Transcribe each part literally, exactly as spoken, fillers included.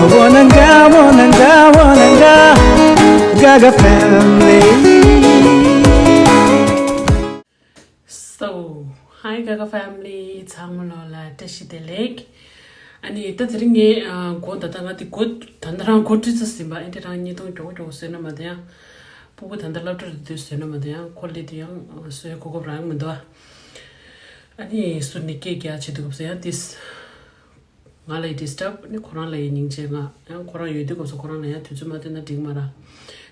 Wananga, wananga, wananga, Gaga family. So, hi Gaga family, ཚང་མ་ལོ་ལ་བཀྲ་ཤིས་བདེ་ལེགས། ཨ་ནི་ད་དེ་རིང་ངས་ཨ་མགོ་ད་ལྟ་ང་དེ་མགོ་ད་ལྟ་རང་མགོ་བཀྲུས་ཚར་ཟིན་པ། ཨེ་འདྲ་རང་བརྙན་ཐུང་མགྱོགས་མགྱོགས་བཟོས་ན་མ་དེ་ཡང་། སྤུ་གུ་ད་ལྟ་སློབ་གྲྭ་རུ་དུས་བཟོས་ན་མ་དེ་ཡང་ཁོ་ལས་དེ་ཡང་བཟོས་གོ་སྐབས་རང་མི་འདུག་ཨ་ནི་སུ་ནི་སྐད་རྒྱག་བྱེད་དུས་སྐབས་སུ་ཡང་དེས། ང་ལ་ཡི་ཌི་སི་ཊབ་ནི་ཁོ་རང་ལ་ཡི་སྙིང་རྗེ། ང་ཡང་ཁོ་རང་ཡོད་དུས་སྐབས་སུ་ཁོ་རང་ལ་ཡང་དུས་ཚོད་མ་བཏོན་ན་འགྲིག་མ་ར།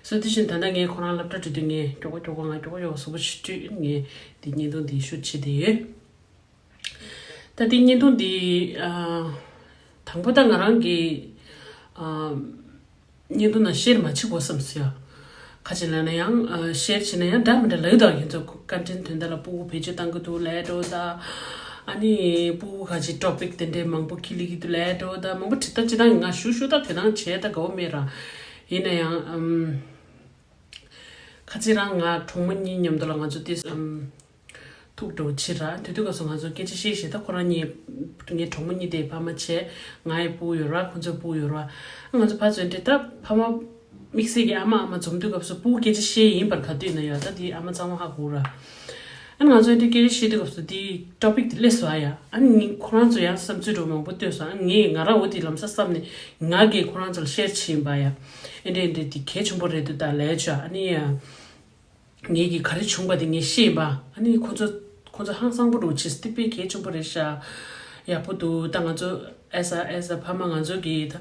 སོ་དེ་བཞིན་ད་ལྟ་ངས་ཁོ་རང་སློབ་གྲྭ་འགྲོ་དུས་ངས་མགྱོགས་པོ་མགྱོགས་པོ་ང་མགྱོགས་པོ་མགྱོགས་པོ་གཟུགས་པོ་ཞིག་བཀྲུས་ངས་འདི་བརྙན་ཐུང་འདི་ཤུཊ་བྱེད་དེ་ཡོད། ད་འདི་བརྙན་ཐུང་འདི་ཨ་དང་པོ་ད་ང་རང་གི་ཨ་བརྙན་ཐུང་ནང་ཤེར་མ་བྱེད་དགོས་བསམ་སོང་ཡ། ཁ་ཅིག་ལབ་ན་ཡང་ཨ་ཤེར་བྱེད་ན་ཡང་འདྲ་མི་འདྲ་ལབ་ཡོད་དོ། ཁྱེད་ཚོ་ཀོན་ཊེན་ཊི་དོན་དག་ལ་སྤུ་གུ་བེད་སྤྱོད་བཏང་གི་འདུག་ལབ་འགྲོ་ད། ཨ་ནི་སྤུ་གུ་ཁ་ཅིག་ཊོ་པིག་དེ་འདྲའི་མང་པོ་ཁྱི་ལི་གི་འདུག་ལབ་འགྲོ་ད། མང་པོ་དྲི་ད་ཅི་ད་ང་ཞུ་ཞུ་ད་དོ་སྣང་བྱས་ད་དགའ་བོ་མེད་ར། ཡིན་ན་ཡང་ཨམ། ཁ་ཅིག་རང་ང་གྲོགས་མོ་གཉིས་མཉམ་དུ་ལ་ང་ཚོ་ཏིས་ཨམ། ཐུག་འགྲོ་ཕྱིར་ར། དེ་དུས་སྐབས་སུ་ང་ཚོ་སྐད་ཆ་བཤད་བཤད་ད་ཁོ་རང་གཉིས་ངའི་གྲོགས་མོ་གཉིས་དེ་ཕ་མ་བྱས། ང་ཡི་སྤུ་གུ་ཡོད་ར། ཁོ་ཚོའི་སྤུ་གུ་ཡོད་ར། ང་ཚོ་ཕར་ཚུར་འདྲེ་ད་ཕ་མ་དམིགས་བསལ་གྱི་ཨ་མ་ཨ་མ་འཛོམས་དུས་སྐབས་སུ་སྤུ་གུ་སྐད་ཆ་བཤད་ཡིན་པར་ག་དུས་ན་ཡོད་ད་དེ་ཨ་མ་ཚང་མ་ཧ་གོ་ར། ཨ་ང་ཚོ་འདྲེ་སྐད་ཆ་བཤད་དུས་སྐབས་སུ་དེ་ཊོ་པིག་དེ་སླེབས་སོང་ཨ་ཡ། ཨ་ནི་ཁོ་རང་ཚོ་ཡང་བསམ་ཚུལ་འགྲོ་མང་པོ་བཏོན་སོང་། ཨ་ངས་ང་རང་འོ་དེ་ལམ་སང་བསམ་ནས་ང་གིས་ཁོ་རང་ཚོ་ལ་ཤེར་བྱས་ཡིན་པ་ཡ། ཨེ་འདྲེ་འདྲེ་དེ་གལ་ཆེན་པོ་རེད་འདུག་ད་ལས་ཆོག་ཨ་ནི་ཡ། ངེད་ཀྱིས་ག་རེ་བྱུང་བ་དེ་ངས་ཤེས་པ། ཨ་ནི་ཁོ་ཚོ་ཁོ་ཚོ་ཧང་སང་པོ་འགྲོ་ཆེ་སྟེགས་པའི་གལ་ཆེན་པོ་རེད་ཤག་ཡག་པོ་འདུག་ད་ང་ཚོ་ཨེ་ས་ཨེ་ས་ཕ་མ་ང་ཚོ་གིས་ད་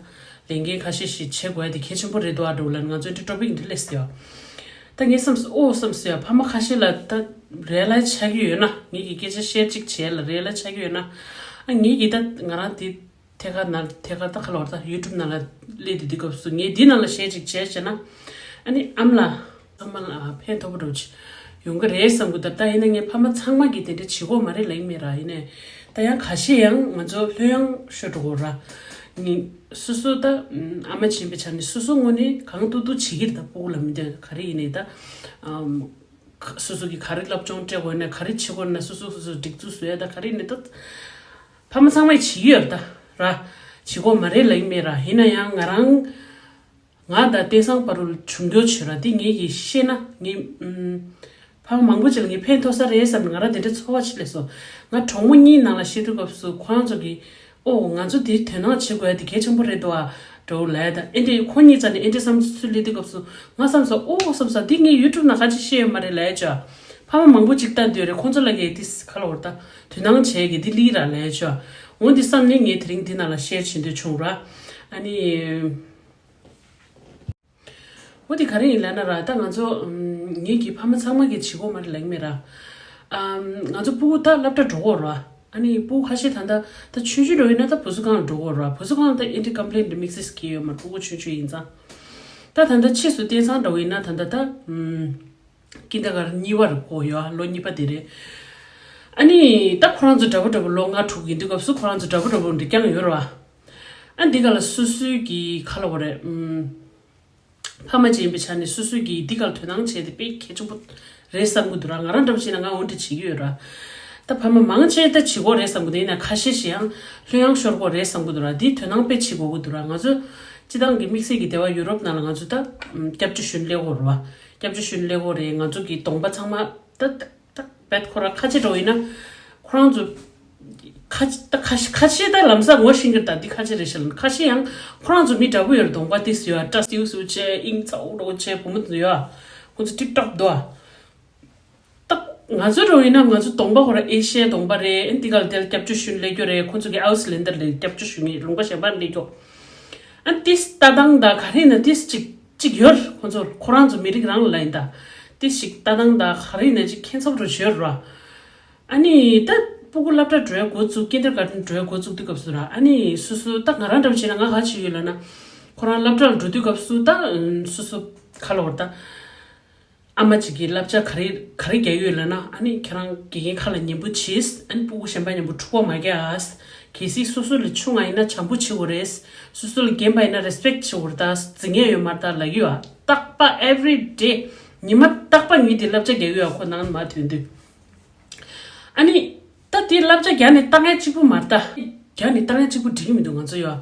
ལས་འགན་ཁ་ཤས་ཤིག་བྱེད་དགོས་ཡ་དེ་གལ་ཆེན་པོ་རེད་འདུག་ཨ་འགྲོ་ལ་ང་ཚོ་འདི་ཊོ་པིག་འདི་སླེབས་ཡོད། ད་ངས་བསམ་སོང་ཨོ་བསམ་སོང་ཡ། ཕ་མ་ཁ་ཤས་ལ་ད་རེ་ལ་ཆགས་ཀྱི་ཡོད་ན་ངེད་ཀྱི་སྐད་ཆ་བཤད་གཅིག་བྱས་ལ་རེ་ལ་ཆགས་ཀྱི་ཡོད་ན། ཨ་ངེད་ཀྱིས་ད་ང་རང་དེ། ཐད་ཀར་ནང་ཐད་ཀར་ད་ཁ་ལོར་ད་ཡུ་ཊུབ་ནང་ལ་སླེབས་དུས་དུས་སྐབས་སུ་ངས་འདི་ནང་ལ་ཤེར་ཅིག་བྱས་བྱས་ན། ཨ་ནི་ཨམ་ལ་ཚང་མ་ལ་ཕན་ཐོགས་པོ་འགྲོ་ཅིག་ཡོང་གི་རེད་བསམ་གི་འདུག་ད་ཡིན་ན་ངས་ཕ་མ་ཚང་མ་གིས་དེ་འདྲ་བྱེད་དགོས་མ་རེད་ལབ་ཀྱི་མེད་ར། ཡིན་ནའི་ད་ཡང་ཁ་ཤས་ཡང་ང་ཚོ་ལྷོད་ཡངས་ཤོར་འགྲོ་གི་ར། ངས་སོ་སོ་ད་ཨམ་ཨ་མ་བྱེད་པའི་ཆ་ནས་སོ་སོ་ངོས་ནས་གང་ཐུབ་ཐུབ་བྱེད་ཀྱི་རེད། ད་སྤུ་གུ་ལ་མི་འདོད་ག་རེ་ཡིན་ནའི་ད་ཨམ། སོ་སོ་གིས་ག་རེ་སློབ་སྦྱོང་སྤྲད་དགོས་ན་ག་རེ་བྱེད་དགོས་ན་སོ་སོ་སོ་སོ་སྒྲིག་འཛུགས་བཟོ་ཡ་ད་ག་རེ་ནི་ད། ཕ་མ་ཚང་མས་བྱེད་ཀྱི་ཡོད་ད་ར། བྱེད་དགོས་མ་རེད་ལབ་ཀྱི་མེད་ར། ཡིན་ན་ཡང་ང་རང་ང་དང་བསྟན་སང་བར་དུ་བྱུང་རྒྱུ་བྱོས་ར་དེ་ངེད་ཀྱིས་ཤེས་ན་ངས་ཨུམ། ཕ་མ་མང་པོ་ཅིག་ལ་ངས་ཕན་ཐོགས་ས་རེད་བསམ་ནས་ང་རང་དེ་འདྲའི་ཚོར་བ་ཅིག་སླེབས་སོང་། ང་གྲོགས་མོ་གཉིས་ནང་ལ་བཤད་དུས་སྐབས་སུ་ཁོ་རང་ཚོ་གིས། ཨོ་ང་ཚོ་འདིར་དོ་སྣང་བྱེད་དགོས་ཡ་དེ་གལ་ཆེན་པོ་རེད་འདུག་ཨ། འགྲོ་ལས་དང་ཨེ་འདྲས་ཁོ་གཉིས་རྩ་ནས་ཨེ་འདྲས་བསམ་ཚུལ་སླེབས་དུས་སྐབས་སུ་ང་བསམ་སོང་། ཨོ་བསམ་སོང་། འདི་ངས་ཡུ་ཊུབ་ནང་ག་ཅི་བཤད་ཡོད་མ་རེད་ལས་ཆོག་ཕ་མ་མང་པོ་ཅིག་ལྟ་འདོད་རེད། ཁོང་ཚོ་ལ་གས་དེ་ག་ལ་བར་ད་དོ་སྣང་བྱས་གི་འདི་ལི་ར་ལས་ཆོག་འོ་འདི་བསམ་ནས་ངས་དེ་རིང་འདི་ནང་ལ་ཤེར་བྱེད་འདོད་བྱུང་ར། ཨ་ནི། འོ་དེ་ག་རེ་ཡིན་ལབ་ན་ར། ད་ང་ཚོ་ངེད་ཀྱི་ཕ་མ་ཚང་མ་གིས་བྱེད་དགོས་མ་རེད་ལབ་ཀྱི་མེད་ར། ང་ཚོ་སྤུ་གུ་ད་སློབ་གྲྭ་འགྲོ་གི་ར། ཨ་ནི་སྤུ་གུ་ཁ་ཤས་ད་ལྟ་ད་ཆུང་ཆུང་འགྲོ་ཡིན་ན་ད་བུ་གསོ་ཁང་ལ་འགྲོ་གི་ར། བུ་གསོ་ཁང་ལ་ད་ཨེ་འདྲ་ཀམ་པི་ལེན་འདྲ་དམིགས་བསལ་གྱི་ཡོད་མ་རེད། སྤུ་གུ་ཆུང་ཆུང་ཡིན་ཙང་། ད་ད་ལྟ་ཕྱིས་སུ་བསྟན་སང་འགྲོ་ཡིན་ན་ད་ལྟ་ད་ཀིན་ཌར་གྷར་ཊན་གཉིས་པ་རེད་གོ་ཡོད་ཨ། ལོ་གཉིས་པ་དེ་རེད། ཨ་ནི་ད་ཁོ་རང་ཚོ་འདྲ་པོ་འདྲ་པོ་ལོ་ལྔ་དྲུག་ཡིན་དུས་སྐབས་སུ་ཁོ་རང་ཚོ་འདྲ་པོ་འདྲ་པོ་འདྲ་རྐྱང་ཡོད་ར། ཨ་འདི་ག་ལ་སོ་སོའི་གི་ག་ལ་བ་རེད། ཕ་མ་ཅིག་ཡིན་པའི་ཆ་ནས་སོ་སོའི་གི་འདི་ག་ལ་དོ་སྣང་བྱས་ཏེ་དཔེ་གལ་ཆེན་པོ་རེད་བསམ་གི་འདུག་ར། ང་རང་འདྲ་པོ་བྱས་ན་ང་འོ་འདྲ་བྱེད་ཀྱི་ཡོད་ར། ད་ཕ་མ་མང་ཆེ་ད་བྱེད་དགོས་རེད་བསམ་གི་འདུག་ཡིན་ན་ཁ་ཤས་ཤིག་ཡང་ལྷོད་ཡངས་ཤོར་དགོས་རེད་བསམ་གི་འདུག་ར། འདི་དོ་སྣང་དཔེ་བྱེད་དགོས་གི་འདུག་ར། ང་ཚོ་སྤྱི་བཏང་གི་དམིགས་བསལ་གྱི་སྡེ་བ་ཡུ་རོབ་ནང་ལ་ང་ཚོ་ད་སྐྱབས་བཅོལ་གཞོན་སླེབས་དགོས་རེད་བ། སྐྱབས་བཅོལ་གཞོན་སླེབས་དགོས་རེད། ང་ཚོ་གི་གདོང་པ་ཚང་མ་ད་ད་ད་བད་ཁོ་ར་ཁ་ཆེ་འགྲོ་ཡིན་ན་ཁོ་རང་ཚོ་ཁ་ཆེ་ད་ཁ་ཆེ་ཁ་ཆེ་ད་ལམ་སང་ངོ་ཤེས་ཀྱི་རེད། ད་འདི་ཁ་ཆེ་རེད་ཤག་ཁ་ཤས་ཡང་ཁོ་རང་ཚོ་མི་འདྲ་པོ་ཡོད་རེད། གདོང་པ་ཏིས་ཡོད་ཨ། སྐྲ་སེའུ་སེའུ་བྱས་དབྱིངས་ཚ་པོ་འདྲ་པོ་བྱས་བུ་མོ་དེ་ཚོ་ཡོད་ཨ། ཁོ་ཚོ་ཊིག་ཊོག་འདུག་ཨ། ད་ང་ཚོ་འགྲོ་ཡིན་ན་ང་ཚོ་གདོང་པ་ཁོ་ར་ཨེ་ཤི་ཡའི་གདོང་པ་རེད། ཨ་འདི་ག་ལ་དེར་སྐྱབས་བཅོལ་གཞོན་སླེབས་རྒྱུ་རེད། ཁོ་ཚོ་གི་ཨའུ་སི་ལན་ཌར་ལ་སྐྱབས་བཅོལ་ཞུ་མཁན་ལུང་པ་གཞན་པར་སླེབས་རྒྱུ། ཨ་ཏིས་ལྟ་སྟངས་ད་ག་རེ་ཡིན་ན་ཏིས་ཅིག་ཅིག་ཡོད། ཁོ་ཚོ་ཁོ་རང་ཚོ་མི་རིགས་རང་ལ་ཡིན་ད། ཏིས་ཅིག་ལྟ་སྟངས་ད་ག་རེ་ཡིན་ན་ཅིག་ཁྱད་མཚར་པོ་ཡོད་ར། ཨ་ནི་ད་སྤུ་གུ་སློབ་གྲྭ་འགྲོའི་འགོ་བཙུགས། ཀིན་ཌར་གྷར་ཊན་འགྲོའི་འགོ་བཙུགས་དུས་སྐབས་སུ་ར། ཨ་ནི་སོ་སོ་ད་ང་རང་འདྲ་པོ་བྱས་ན་ང་ག་བྱེད་ཀྱི་ཡོད་ལབ་ན། ཁོ་རང་སློབ་གྲྭ་ལ་འགྲོ་དུས་སྐབས་སུ་ད་སོ་སོ་ག་ལ་བར་ད། ཨ་མ་གཅིག་གིས་བསླབ་བྱ་ག་རེ་ག་རེ་རྒྱག་ཡོད་ལབ་ན། ཨ་ནི་ཁྱེད་རང་དགེ་རྒན་ཁ་ལ་ཉན་པོ་བྱེད། ཨ་ནི་སྤུ་གུ་གཞན་པ་མཉམ་པོ་འཁྲུག་པ་མ་རྒྱག་ཨ། གལ་སྲིད་སོ་སོ་ལས་ཆུང་བ་ཡིན་ན་བྱམས་པོ་བྱེད་དགོས་རེད། སོ་སོ་ལས་རྒན་པ་ཡིན་ན་རེ་སི་པེག་བྱེད་དགོས་རེད་ད། འཛིང་ཡས་ཡོད་མ་རེད་ད་ལབ་ཀྱི་ཡོད་ཨ། རྟག་པ་ཨེ་ཝི་རི་ཌེ་ཉི་མ་རྟག་པ་ངས་དེ་བསླབ་བྱ་རྒྱག་ཡོད་ཨ། ཁོ་ནང་མ་ཐོན་དུས། ཨ་ནི་ད་དེ་བསླབ་བྱ་རྒྱག་ནས་ལྟ་མཁན་གཅིག་པུ་མ་རེད་ད། རྒྱག་ནས་ལྟ་མཁན་གཅིག་པུ་འགྲིག་གི་མི་འདུག་ང་ཚོ་ཡོད་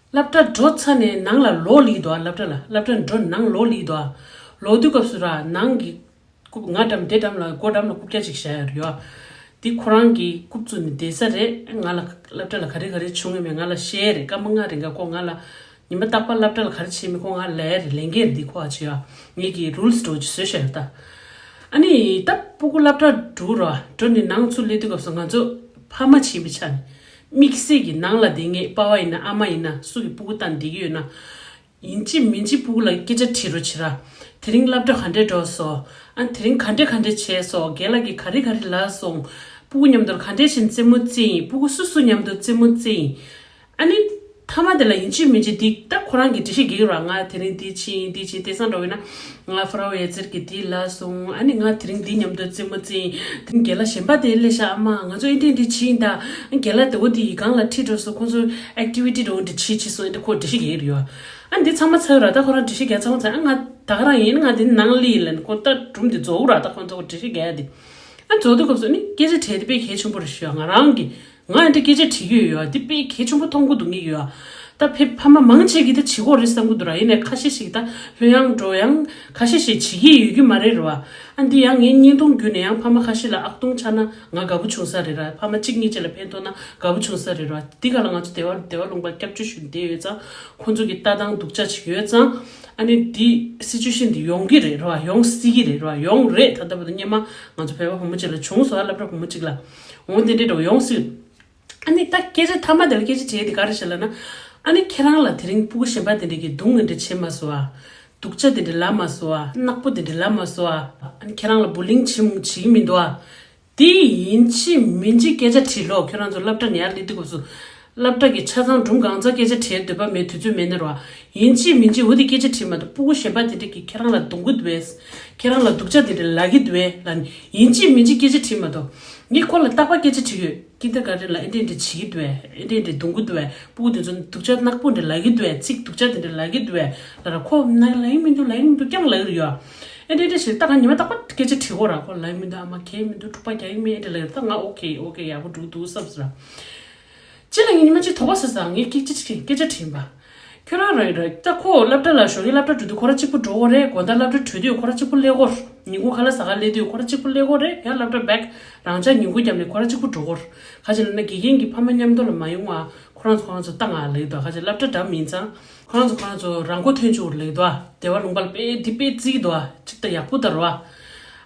ཨ། སློབ་གྲྭ་འགྲོ་ཚར་ནས་ནང་ལ་ལོག་སླེབས་འདུག་ཨ། སློབ་གྲྭ་ལ་སློབ་གྲྭ་འགྲོ་ནང་ལོག་སླེབས་འདུག་ཨ། ལོག་དུས་སྐབས་སུ་ར་ནང་གི་རྐུབ་ང་འགྲམ་དེ་འགྲམ་ལ་སྒོ་འགྲམ་ལ་རྐུབ་བཀྱག་ཅིག་བཞག་ཡོད་རེད་ཡོད། འདི་ཁོ་རང་གི་རྐུབ་བཙུགས་ནས་བསྡད་ས་རེད། ང་ལ་སློབ་གྲྭ་ལ་ག་རེ་ག་རེ་བྱུང་ཡོད་མེད་ང་ལ་བཤད་རེད། སྐར་མ་ལྔ་རིང་ག་ཁོ་ང་ལ་ཉི་མ་རྟག་པར་སློབ་གྲྭ་ལ་ག་རེ་བྱེད་མེད་ཁོ་ང་ལ་ལབ་རེད། ལས་འགན་རེད་འདི་ཁོ་ཨ་བྱེད་ཡོད། ངེད་ཀྱི་རུལ་སི་འདྲ་བོ་ཅིག་བཟོས་བཞག་ཡོད་ད། ཨ་ནི་ད་སྤུ་གུ་སློབ་གྲྭ་འགྲོ་ར་འགྲོ་ནས་ནང་ཚུར་སླེབས་དུས་སྐབས་སུ་ང་ཚོ་ཕ་མ་བྱེད་པའི་ཆ་ནས་དམིགས་བསལ་གྱི་ནང་ལ་བསྡད་མཁན་པ་ཕ་ཡིན་ན་ཨ་མ་ཡིན་ན་སུ་གི་སྤུ་གུ་བལྟས་བསྡད་ཀྱི་ཡོད་ན། ཡིན་གཅིག་མིན་གཅིག་སྤུ་གུ་ལ་སྐད་ཆ་དྲིས་རོགས་བྱེད་ར། དེ་རིང་སློབ་གྲྭ་ག་འདྲས་འགྲོ་སོང་། ཨ་དེ་རིང་ག་འདྲས་ག་འདྲས་བྱས་སོང་། རྒན་ལགས་ཀྱིས་ག་རེ་ག་རེ་ལབ་སོང་། སྤུ་གུ་མཉམ་དུ་ག་འདྲས་བྱས་ནས་རྩེད་མོ་རྩེ་ཡིན། སྤུ་གུ་སུ་སུ་མཉམ་དུ་རྩེད་མོ་རྩེ་ཡིན། ཨ་ནི་མཐའ་མ་དེ་ལ་ཡིན་གཅིག་མིན་གཅིག་འདི་ད་ཁོ་རང་གིས་འགྲེལ་བཤད་རྒྱག་གི་རེད་བ། ང་དེ་རིང་འདི་བྱས་ཡིན་འདི་བྱས་ཡིན། དེང་སང་འདྲ་བོ་ཡིན་ན་ང་ཕ་ར་བ་ཡ་ཙེར་གྱིས་འདི་ལབ་སོང་། ཨ་ནི་ང་དེ་རིང་འདི་མཉམ་དུ་རྩེད་མོ་རྩེ་ཡིན། དེ་རིང་རྒན་ལགས་གཞན་པ་དེ་སླེབས་ཤག་ཨ་མ་ང་ཚོ་ཨེ་འདྲས་འདྲས་བྱས་ཡིན་ད། རྒན་ལགས་དེ་འོ་དེ་ཡི་སྒང་ལ་ཁྲིད་འགྲོ་སོང་། ཁོང་ཚོ་ཨེག་ཊི་བི་ཊི་འདྲ་བོ་འདྲ་བྱས་བྱས་སོང་། ཨེ་འདྲ་ཁོ་འགྲེལ་བཤད་རྒྱག་གི་རེད་བ། ཨ་འདི་ཚང་མ་ཚར་ར་ད་ཁོ་རང་འགྲེལ་བཤད་རྒྱག་ཚང་མ་ཚར། ཨ་ང་ད་ག་རང་ཡིན། ང་འདི་ནང་སླེབས་ལབ་ནས་ཁོ་ད་སྒྲུང་འདི་རྫོགས་ར། ད་ཁོང་ཚོ་འགྲེལ་བཤད་རྒྱག་ཡ་དེ། ཨ་རྫོགས་དུས་སྐབས་སུ་ནི་སྐད་ཆ་དྲིས་དེ་དཔེ་གལ་ཆེན་པོ་རེད་ཞུ་ཡ། ང་རང་གིས་ང་འདི་སྐད་ཆ་དྲིས་ཀྱི་ཡོད་ཡ། འདི་དཔེ་གལ་ཆེན་པོ་མཐོང་གི་འདུག་ངེས་ཡོད་ཡ། ད་ཕེ་ཕ་མ་མང་ཆེ་གིས་ད་བྱེད་དགོས་རེད་བསམ་གི་འདུག་ར། ཡིན་ནའི་ཁ་ཤས་ཤིག་ད་ལྷོད་ཡངས་འགྲོ་ཡང་ཁ་ཤས་ཤིག་བྱེད་ཀྱི་ཡོད་ཀྱི་མ་རེད་ར་བ། ཨ་འདི་ཡང་ངའི་བརྙན་ཐུང་བརྒྱུད་ནས་ཡང་ཕ་མ་ཁ་ཤས་ལ་ཨག་ཐུང་ཆགས་ན་ང་དགའ་པོ་བྱུང་ས་རེད་ར། ཕ་མ་གཅིག་གཉིས་ཅིག་ལ་ཕན་ཐོགས་ན་དགའ་པོ་བྱུང་ས་རེད་ར། འདི་ག་ལ་ང་ཚོ་དེ་བ་དེ་བ་ལུང་པ་སྐྱབས་བཅོལ་ཞུ་བསྡད་ཡོད་ཙང་ཁོང་ཚོ་གི་ལྟ་སྟངས་སྡུག་ཅག་ཅིག་ཡོད་ཙང་། ཨ་ནི་འདི་སི་ཅུ་ཨེ་ཤན་འདི་ཡོང་གི་རེད་ར་བ། ཡོང་སྲིད་ཀྱི་རེད་ར་བ། ཡོང་རེད། ད་ལྟ་བར་དུ་སྔོན་མ་ང་ཚོ་བོད་པ་བུ་མོ་གཅིག་ལ་བྱུང་སོང་། སློབ་གྲྭ་བུ་མོ་གཅིག་ལ། འོ་དེ་འདྲའི་འདྲ་བོ་ཡོང་སྲིད། ཨ་ནི་ད་སྐད་ཆ་མཐའ་མ་དེ་ལ་སྐད་ཆ་དྲིས་དེ་ག་རེ་བྱས་ལབ་ན། ཨ་ནི་ཁྱེད་རང་ལ་དེ་རིང་སྤུ་གུ་གཞན་པ་དེ་འདྲས་ཀྱིས་རྡུང་དེ་འདྲས་བྱེད་མ་སོང་ཨ། སྡུག་ཅག་དེ་འདྲས་ལབ་མ་སོང་ཨ། ནག་པོ་དེ་འདྲས་ལབ་མ་སོང་ཨ། ཨ་ནི་ཁྱེད་རང་ལ་བུ་ལིང་བྱེད་བྱེད་ཀྱི་མི་འདུག་ཨ། དེ་ཡིན་གཅིག་མིན་གཅིག་སྐད་ཆ་དྲིས་ལོ། ཁྱོད་རང་ཚོ་སློབ་གྲྭ་ནས་ཡར་སླེབས་དུས་སྐབས་སུ། སློབ་གྲྭ་གི་ཆ་ཚང་སྒྲུང་གང་ཚང་སྐད་ཆ་དྲིས་འདོད་པ་མེད། དུས་ཚོད་མེད་ནི་རོ། ཡིན་གཅིག་མིན་གཅིག་འོ་དེ་སྐད་ཆ་དྲིས་མ་གཏོགས་སྤུ་གུ་གཞན་པ་དེ་འདྲས་ཀྱིས་ཁྱེད་རང་ལ་རྡུང་གི་འདུག་བས། ཁྱེད་རང་ལ་སྡུག་ཅག་དེ་འདྲས་ལབ་ཀྱི་འདུག་བས་ལབ་ནས་ཡིན་གཅིག་མིན་གཅིག་སྐད་ཆ་དྲིས་མ་གཏོགས། ངས་ཁོ་ལ་རྟག་པར་སྐད་ཆ་དྲིས་ཡོད། ཀིན་ཏར་གྷར་ཊན་ལ་ཨེ་འདྲས་འདྲས་བྱེད་ཀྱི་འདུག་བས། ཨེ་འདྲས་འདྲས་རྡུང་གི་འདུག་བས། སྤུ་གུ་དེ་ཚོ་སྡུག་ཅག་ནག་པོ་འདྲས་ལབ་ཀྱི་འདུག་བས། ཚིག་སྡུག་ཅག་དེ་འདྲས་ལབ་ཀྱི་འདུག་བས་ལབ་ར། ཁོ་ན་ལབ་ཀྱི་མི་འདུག་ལབ་ཀྱི་མི་འདུག་རྐྱང་ལབ་ཀྱི་རེད་ཡོད། ཨེ་འདྲས་འདྲས་ཞིག་ད་ག་ཉི་མ་རྟག་པར་སྐད་ཆ་དྲིས་གོ་ར། ཁོ་ལབ་ཀྱི་མི་འདུག་ཨ་མ་གས་མི་འདུག་འཁྲུག་པ་རྒྱག་གི་མེད་ཨེ་འདྲས་ལབ་ཀྱི་རེད། ད་ང་ཨོ་ཁེ་ཨོ་ཁེ་ཡག་པོ་འགྲོ་གི་འདུག་བསམ་ཟེར་ར། ཅི་ལ་ངས་ཉི་མ་གཅིག་དོགས་པ་ཟ་ཟ་ངས་སྐད་ཆ་དྲིས་སྐད་ཆ་དྲིས་པ། ཁྱོད་རང་རེད་རེད། ད་ཁོ་སློབ་གྲྭ་ལ་ཞོགས་ཀྱི་སློབ་གྲྭ་འགྲོ་དུས་ཁོ་རང་གཅིག་པུ་འགྲོ་གི་རེད། དགོང་དག་སློབ་གྲྭ་གྲོལ་དུས་ཁོ་རང་གཅིག་པུ་སླེབས་གི་རེད། ཉིན་གུང་ཁ་ལག་ཟ་ག་སླེབས་དུས་ཁོ་རང་གཅིག་པུ་སླེབས་གི་རེད། ཡང་སློབ་གྲྭ་བེག་རང་འཇགས་ཉིན་གུང་རྒྱབ་ནས་ཁོ་རང་གཅིག་པུ་འགྲོ་གི་རེད། ཁ་ཅིག་ལབ་ན་དགེ་རྒན་གྱི་ཕ་མ་མཉམ་དུ་ལ་མ་ཡོང་བ་ཁོ་རང་ཚོ་ཁོ་རང་ཚོ་ལྟ་ང་ལབ་ཀྱི་འདུག་ཁ་ཅིག་སློབ་གྲྭ་འགྲམ་ཡིན་ཙང་ཁོ་རང་ཚོ་ཁོ་རང་ཚོ་རང་མགོ་ཐོན་བཅུག་ལབ་ཀྱི་འདུག་སྡེ་བ་ལུང་པ་ལ་དཔེ་འདི་དཔེ་བརྩི་གི་འདུག་གཅིག་ད་ཡག་པོ་ད་རེད་བ།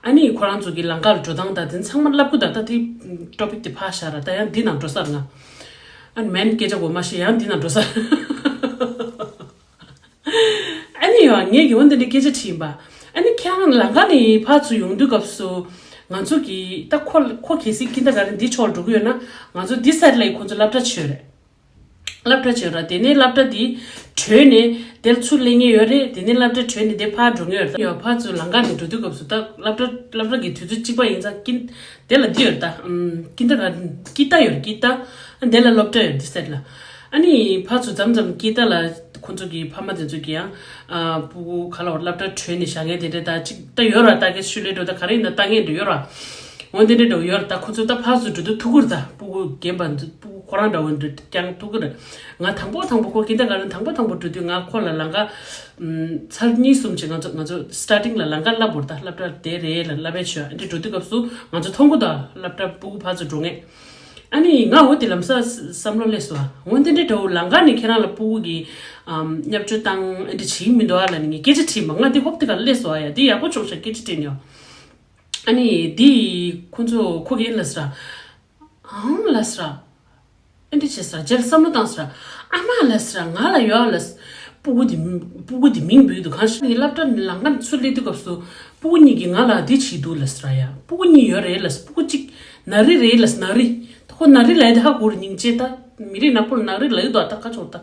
ཨ་ནི་ཁོ་རང་ཚོ་གི་ལམ་ཁ་ལ་འགྲོ་སྟངས་དང་དེ་ཚང་མ་ལབ་ཀྱི་འདུག་ད་དེ་ཊོ་པིག་དེ་ཕར་བཞག་ར། ད་ཡང་འདི་ནང་འགྲོ་ས་རེད་ང་། ཨ་ནི་མན་སྐད་ཆ་གོ་མ་ཤེས་ཡང་འདི་ནང་འགྲོ་ས་རེད། ཨ་ནི་ཡང་ངས་ཀྱི་འོ་འདི་འདྲའི་སྐད་ཆ་དྲིས་ཡིན་པ། ཨ་ནི་ཁྱེད་རང་ལམ་ཁ་ནས་ཕར་ཚུར་ཡོང་དུས་སྐབས་སུ་ང་ཚོ་གི་ད་ཁོ་ཁོ་གལ་སྲིད་ཀིན་ཏར་གྷར་ཊན་འདི་ཕྱོགས་ལ་འགྲོ་གི་ཡོད་ན་ང་ཚོ་འདི་སའིཌ་ལ་ཁོ་ཚོ་སློབ་གྲྭ་བྱོས་རེད། སློབ་གྲྭ་བྱོས་ར། དེ་ནས་སློབ་གྲྭ་འདི་གྲོལ་ནས་དེར་ཚུར་སླེབས་མཁན་ཡོད་རེད། དེ་ནས་སློབ་གྲྭ་གྲོལ་ནས་དེ་ཕར་འགྲོ་མཁན་ཡོད་རེད། ཡོད་ཕར་ཚུར་ལམ་ཁ་ནས་འགྲོ་དུས་སྐབས་སུ་ད་སློབ་གྲྭ་སློབ་གྲྭ་གི་དུས་ཚོད་གཅིག་པ་ཡིན་ཙང་ཀིན་དེ་ལ་འདི་ཡོད་རེད་ད། ཀིན་ཏར་གྷར་ཊན་ཀི་ཏ་ཡོད་རེད་ཀི་ཏ། ཨ་དེ་ལ་སློབ་གྲྭ་ཡོད་རེད་འདི་སའིཌ་ལ། ཨ་ནི་ཕར་ཚུར་མཚམས་མཚམས་ཀི་ཏ་ལ་ཁོ་ཚོ་གི་ཕ་མ་དེ་ཚོ་གི་ཡང་ཨ་སྤུ་གུ་ག་ལ་བར་སློབ་གྲྭ་གྲོལ་ནས་བཞག་མཁན་དེ་འདྲ་ད་ཅིག་ད་ཡོད་ར། ད་གལ་ཤུལ་ལས་འགྲོ་ད་ག་རེ་ཡིན་ན་ལྟ་མཁན་འདྲ་ཡོད་ར། འོ་འདི་འདྲ་འདྲ་ཡོད་ར། ད་ཁོ་ཚོ་ད་ཕར་ཚུར་འགྲོ་དུས་ཐུག་གི་རེད། ད་སྤུ་གུ་རྒན་པ་འདི་སྤུ་གུ་ཁོ་རང་འདྲ་བོ་འདྲ་ཀྱང་ཐུག་གི་རེད། ང་དང་པོ་དང་པོ་ཁོ་ཀིན་ཏར་གྷར་ཊན་དང་པོ་དང་པོ་འགྲོ་དུས་ང་ཁོ་ལ་ལམ་ཁ་ཚར་གཉིས་གསུམ་ཅིག་ང་ཚོ་ང་ཚོ་སི་ཊར་ཊིང་ལ་ལམ་ཁ་བསླབ་བོར་ད་སློབ་གྲྭ་དེ་རེད་ལ་བསླབ་པའི་ཆོས་འདི་འགྲོ་དུས་སྐབས་སུ་ང་ཚོ་མཐོང་གི་ད་སློབ་གྲྭ་སྤུ་གུ་ཕར་ཚུར་འགྲོ་མཁན། ཨ་ནི་ང་འོ་དེ་ལམ་སང་བསམ་བློ་སླེབས་སོང་ཨ། འོ་འདི་འདྲའི་འདྲ་བོ་ལམ་ཁ་ནས་ཁྱེད་རང་ལ་སྤུ་གུ་གི་ཨམ་བརྙས་བཅོས་བཏང་ཨེ་འདྲ་བྱེད་ཀྱི་མི་འདུག་ཨ་ལབ་ནས་ངས་སྐད་ཆ་དྲིས་མ། ང་འདི་ཧོབ་དེ་ག་སླེབས་སོང་ཨ། ཡ་འདི་ཡག་པོ་བྱུང་ཤག་སྐད་ཆ་དྲིས་ནས་ཨ། ཨ་ནི་འདི་ཁོ་ཚོ་ཁོ་གིས་ལབ་སོང་། ཨང་ལབ་སོང་། ཨེ་འདྲ་བྱས་སོང་། རྗེས་ལ་བསམ་བློ་བཏང་སོང་། ཨ་མ་ལབ་སོང་། ང་ལ་ཡོད་ལབ། སྤུ་གུ་འདི་སྤུ་གུ་འདི་མིང་འབོད་འདུག་གང་ཞིག་ནི་སློབ་གྲྭ་ནས་ལམ་ཁ་ནས་ཚུར་སླེབས་དུས་སྐབས་སུ་སྤུ་གུ་གཉིས་ཀྱིས་ང་ལ་འདི་བྱས་འདུག་ལབ་སོང་ཡ། སྤུ་གུ་གཉིས་ཡོད་རེད་ལབ། སྤུ་གུ་གཅིག་ནག་རིལ་རེད་ལབ། ནག་རིལ། ད་ཁོ་ནག་རིལ་ལབ་ཡ་དེ་ཧ་གོ་རེད། སྙིང་རྗེ་ད་མི་རིགས་ནག་པོ་ལ་ནག་རིལ་ལབ་ཡོད་དོ། ད་ཁ་ཕྱོགས་ད།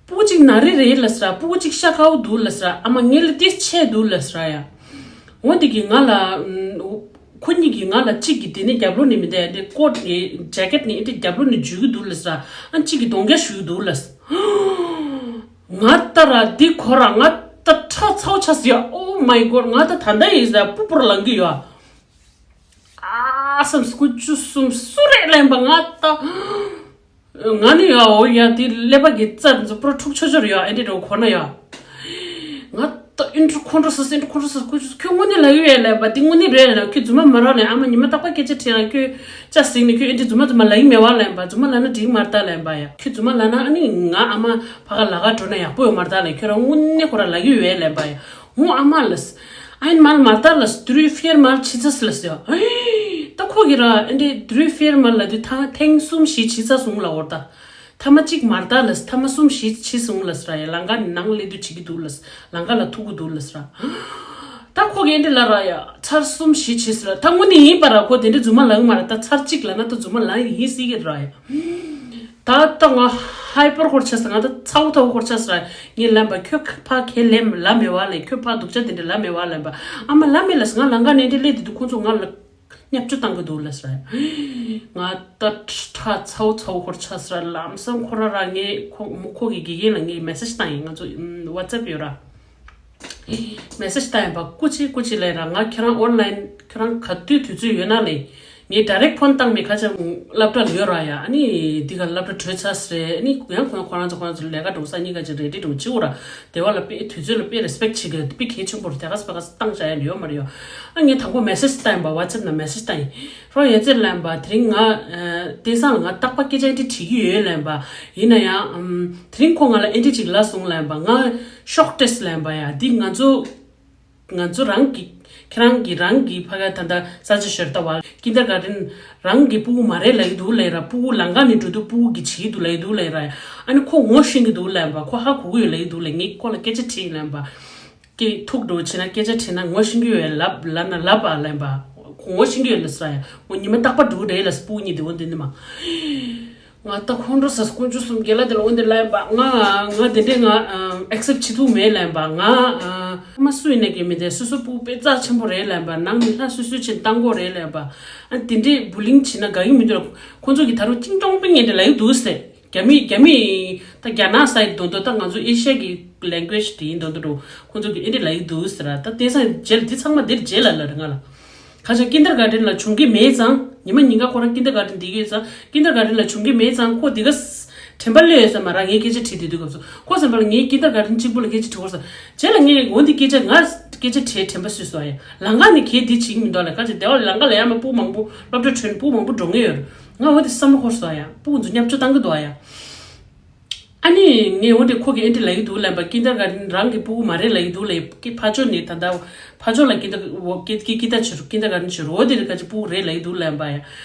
སྤུ་གུ་གཅིག་ནག་རིལ་རེད་ལབ་སོང་། སྤུ་གུ་གཅིག་ཤ་དཀར་པོ་འདུག་ལབ་སོང་། ཨ་མ་ངེད་ལ་ཏིས་ཆད་འདུག་ལབ་སོང་ཡ། འོ་འདི་གིས་ང་ལ་ཨུམ། ཁོ་གཉིས་ཀྱིས་ང་ལ་གཅིག་གིས་དེ་ནས་རྒྱབ་ལོགས་ནས་མི་འདའ་དེ་ཀོ་ཊི་ནས་ཇེ་ཀེ་ཊི་ནས་ཨེ་འདྲ་རྒྱབ་ལོགས་ནས་འཇུས་ཀྱི་འདུག་ལབ་སོང་། ཨ་གཅིག་གིས་གདོང་རྒྱག་གཞུས་ཀྱི་འདུག་ལབ་སོང་། ང་ད་ར་འདི་གོ་ར་ང་ད་ཁྲག་ཚ་པོ་ཆགས་སོང་ཡ། Oh my God ང་ད་ད་ལྟ་ཡིན་ཟེར་སྤུ་སྤུར་ལངས་ཀྱི་ཡོད། ཨ་བསམ་སོང་། ཁོ་བཅུ་གསུམ་སུ་རེད་ལབ་པ་ང་ད། ང་ནི་ཡ་འོ་ཡ་དེ་ཀླད་པ་གི་རྩ་འཛུགས་པོ་འཁྲུག་ཆོ་ཆོར་ཡ་ཨེ་འདྲ་འགྲོ་ཁོ་ན་ཡ། ང་ད་ཨིན་ཁོང་ཁྲོ་ཟ་ཨིན་ཁོང་ཁྲོ་ཟ་ཁོ་ཁྱོད་དངོས་གནས་ལབ་ཡོད་ལབ་པ་དེ་དངོས་གནས་རེད་ལབ་ཁྱོད་རྫུན་མ་མ་རག་ནས་ཨ་མ་ཉི་མ་རྟག་པར་སྐད་ཆ་དྲིས་ལ་ཁྱོད་ཅག་ཟིག་ནས་ཁྱོད་ཨེ་འདྲ་རྫུན་མ་རྫུན་མ་ལབ་ཡིན་མེད་བ་ལབ་པ་རྫུན་མ་ལབ་ན་འགྲིག་མ་རེད་ད་ལབ་པ་ཡ་ཁྱོད་རྫུན་མ་ལབ་ན་ཨ་ནི་ང་ཨ་མ་ཕ་ག་ལ་ག་འགྲོ་ན་ཡག་པོ་ཡོད་མ་རེད་ད་ལབ་ཁྱོད་རང་དངོས་གནས་ཁོ་རང་ལབ་ཡོད་ལབ་པ་ཡ། ངོ་ཨ་མ་ལས། ཨ་ཡིན་མ་ལ་མ་ལྟ་ལས་དུ་རུས་ཕིར་མ་ལ་ཆི་ཚ་སི་ལས་ཡ། ད་ཁོ་གི་ར་ཨེ་འདྲའི་དུ་རུས་ཕིར་མ་ལ་དུ་ཐང་ཐེངས་གསུམ་བཞི་ཆི་ཚ་སོང་ལ་འོར་ད། ཐ་མ་གཅིག་མ་ལྟ་ལས་ཐ་མ་གསུམ་བཞི་ཆི་སོང་ལས་ར་ཡ་ལང་ཀ་ནང་ལས་དུ་ཆི་གི་འདུག་ལས་ལང་ཀ་ལ་ཐུག་གི་འདུག་ལས་ར། ད་ཁོ་གི་ཨེ་འདྲ་ལ་ར་ཡ་ཚར་གསུམ་བཞི་ཆི་སི་ར་ད་དངོས་གནས་ཡིན་པ་ར་ཁོ་དེ་འདྲའི་རྫུན་མ་ལ་ཡོང་མ་ར་ད་ཚར་གཅིག་ལ་ན་ད་རྫུན་མ་ལ་ཡིན་སྲིད་གི་ར་ཡ། ད་ལྟ་ང་ཧའི་པར་ཧོར་ཆ་ས་ང་ད་ཚ་བོ་ཚ་བོ་ཧོར་ཆ་ས་ར་ངས་ལན་པ་ཁྱོད་ཕ་ཁས་ལེན་ལ་མེད་བ་ལས་ཁྱོད་ཕ་སྡུག་ཅག་དེ་འདྲ་ལ་མེད་བ་ལན་པ་ཨ་མ་ལ་མེད་ལ་ང་ལང་ཀ་ནས་འདྲ་སླེབས་དེ་དུས་ཁོང་ཚོ་ང་ལ་བརྙས་བཅོས་བཏང་གི་འདུག་ལ་ས་ར་ང་ད་ཁྲ་ཚ་བོ་ཚ་བོ་ཧོར་ཆ་ས་ར་ལམ་སང་ཁོ་ར་ར་ངས་ཁོ་མོ་ཁོ་གི་དགེ་རྒན་ལ་ངས་མེ་སེ་ཇི་བཏང་ཡིན་ང་ཚོ་ཝ་ཙེབ་ཡོད་ར། མེ་སེ་ཇི་བཏང་ཡིན་པ་སྐུ་མཁྱེན་སྐུ་མཁྱེན་ལབ་ར་ང་ཁྱེད་རང་ཨོན་ལན་ཁྱེད་རང་ག་དུས་དུས་ཚོད་ཡོད་ན་ལས་ངས་ཌའི་རེག་ཕོན་བཏང་མེད་ཁ་ཆ་སློབ་གྲྭ་ལ་ཡོད་ར་ཡ་ཨ་ནི་འདི་ག་སློབ་གྲྭ་གྲོལ་ཚར་སི་རེད་ཨ་ནི་ཡང་ཁོང་ཁོ་རང་ཚོ་ཁོ་རང་ཚོ་ལས་ཀ་འགྲོ་ས་གཉིས་ཀ་ཅིག་རེ་ཌི་འགྲོ་བྱིའུ་ར་དེ་བ་ལ་དཔེ་དུས་ཚོད་ལ་དཔེ་རེ་སི་པེག་བྱེད་དགོས་དཔེ་གལ་ཆེན་པོ་རེད་དེ་ག་སི་པ་ག་སི་བཏང་བྱ་ཡ་ཡོད་མ་རེད་ཡ་ཨ་ངས་དང་པོ་མེ་སེ་ཇི་བཏང་ཡིན་པ་ཝ་ཙེབ་ནང་མེ་སེ་ཇི་བཏང་ཡིན། རོ་ཡོད་ཚད་ལན་པ་དེ་རིང་ང་བསྟན་བཟང་ལ་ང་རྟག་པར་སྐད་ཆ་འདི་དྲི་གི་ཡོད་ལན་པ་ཡིན་ན་ཡང་དེ་རིང་ཁོ་ང་ལ་ཨེ་འདྲི་ཅིག་ལབ་སོང་ལན་པ་ང་ཤོག་ཊེ་སི་ལན་པ་ཡ་འདི་ང་ཚོ་ང་ཚོ་རང་གི་ཁྱེད་རང་གི་རང་གི་ཕ་ག་ད་ལྟ་ས་ཆ་ཤོར་ལྟ་བ་ཀིན་ཏར་ག་ཏན་རང་གི་སྤུ་གུ་མ་རེད་ལབ་ཀྱི་འདུག་ལབ་ར་སྤུ་གུ་ལང་ཀ་ནས་འགྲོ་དུས་སྤུ་གུ་གི་བྱེད་ཀྱི་འདུག་ལབ་ཀྱི་འདུག་ལབ་ར་ཨ་ནི་ཁོ་ངོ་ཤེས་ཀྱི་འདུག་ལན་པ་ཁོ་ཧ་གོ་གི་ཡོད་ལབ་ཀྱི་འདུག་ལབ་ངས་ཁོ་ལ་སྐད་ཆ་དྲིས་ལན་པ། སྐད་ཐུག་འགྲོ་བྱས་ན་སྐད་ཆ་དྲིས་ན་ངོ་ཤེས་ཀྱི་ཡོད་ལབ་ལབ་ན་ལབ་པ་ལབ་པ། ཁོ་ངོ་ཤེས་ཀྱི་ཡོད་ལབ་ས་ཡ། ངོ་ཉི་མ་རྟག་པར་འགྲོ་གི་རེད་ལབ་སྤུ་གུ་གཉིས་དེ་འོ་འདི་ནི་མ། ང་ད་ཁོང་ཁྲོ་ཟ་དཀོན་མཆོག་གསུམ་རྒན་ལགས་དེ་ལ་འོ་འདི་ལབ་པ་ང་ང་དེ་འདྲས་ང་ཨེག་སེབ་བྱེད་ཐུབ་མེད་ལབ་པ་ང་ཨ་མ་སུ་ཡིན་ནས་ཀྱི་མི་དེ་སོ་སོ་སྤུ་གུ་དཔེ་རྩ་ཆེན་པོ་རེད་ལབ་པ་ནང་ནས་ལྷ་སུ་སུ་ཆེན་བཏང་དགོས་རེད་ལབ་པ་ཨ་དེ་འདྲས་བུ་ལིང་བྱེད་ན་དགའ་གི་མི་འདུག་ཁོང་ཚོ་གི་ད་རུང་ཅིང་ཀྲོང་པིང་ངན་དེ་ལབ་ཡོད་འདུག་ཟེར། རྒྱ་མི་རྒྱ་མི་ད་རྒྱ་ནག་སའི་དོན་དུ་ད་ང་ཚོ་ཨེ་ཤ་ཡ་གི་ལེང་གུ་ཨེ་ཇི་དེ་ཡིན་དོན་དུ་འགྲོ་ཁོང་ཚོ་གི་ཨེ་འདྲ་ལ་ཡི་འདུག་ཟེར་ར་ད་དེང་སང་རྗེས་ལ་འདི་ཚང་མ་འདིར་རྗེས་ལ་ལ་རེ་ང་ལ་ཁ་ཆ་ཀིན་ཏར་ག་ཏན་ལ་བྱུང་གི་མེད་ཙང་ཉི་མ་ཉིན་ག་ཁོ་རང་ཀིན་ཏར་ག་ཏན་འདི་ཡོད་ཙང་ཀིན་ཏར་ག་ཏན་ལ་བྱུང་གི་མེད་ཙང་ཁོ་འདི་ག་དྲན་པ་ལོས་ཡོད་ས་མ་ར་ངའི་སྐད་ཆ་དྲིས་དེ་དུས་སྐབས་སུ་ཁོ་ཟེར་བ་ལ་ངའི་ཀིན་ཏར་ག་ཏན་གཅིག་པུ་ལ་སྐད་ཆ་དྲི་བར་ས་རྗེས་ལ་ངས་འོ་འདི་སྐད་ཆ་ང་སྐད་ཆ་དྲིས་དྲན་པ་སུས་སོ་ཡ་ལང་ཀ་ནི་གས་འདི་བྱེད་ཀྱི་མི་འདུག་ལ་ཁ་ཆ་དེ་བ་ལ་ལང་ཀ་ལ་ཡ་མ་སྤུ་མང་པོ་སློབ་གྲྭ་ཁྲོད་ནས་སྤུ་མང་པོ་འགྲོ་ངེས་ཡོད་རེད། ང་འོ་དེ་བསམ་བློ་འཁོར་སོང་ཡ། སྤུ་གུ་ཚོ་བརྙས་བཅོས་བཏང་གི་འདུག་ཡ། ཨ་ནི་ངས་འོ་དེ་ཁོ་གི་ཨེ་འདྲ་ལབ་ཀྱི་འདུག་ལབ་པ་ཀིན་ཏར་ག་ཏན་རང་གི་སྤུ་གུ་མ་རེད་ལབ་ཀྱི་འདུག་ལབ་ཀྱི་ཕ་ཕྱོགས་ནས་ད་ལྟ་ཕ་ཕྱོགས་ལ་ཀིན་ཏར་ཀི་ཀི་ཀི་ཏ་བྱེད་རོགས་ཀིན་ཏར་ག་ཏན་བྱེད་རོགས་འོ་དེ་རེད་ག་ཅི་སྤུ་གུ་རེད་ལབ་ཀྱི་འདུག་ལབ་པ་ཡ།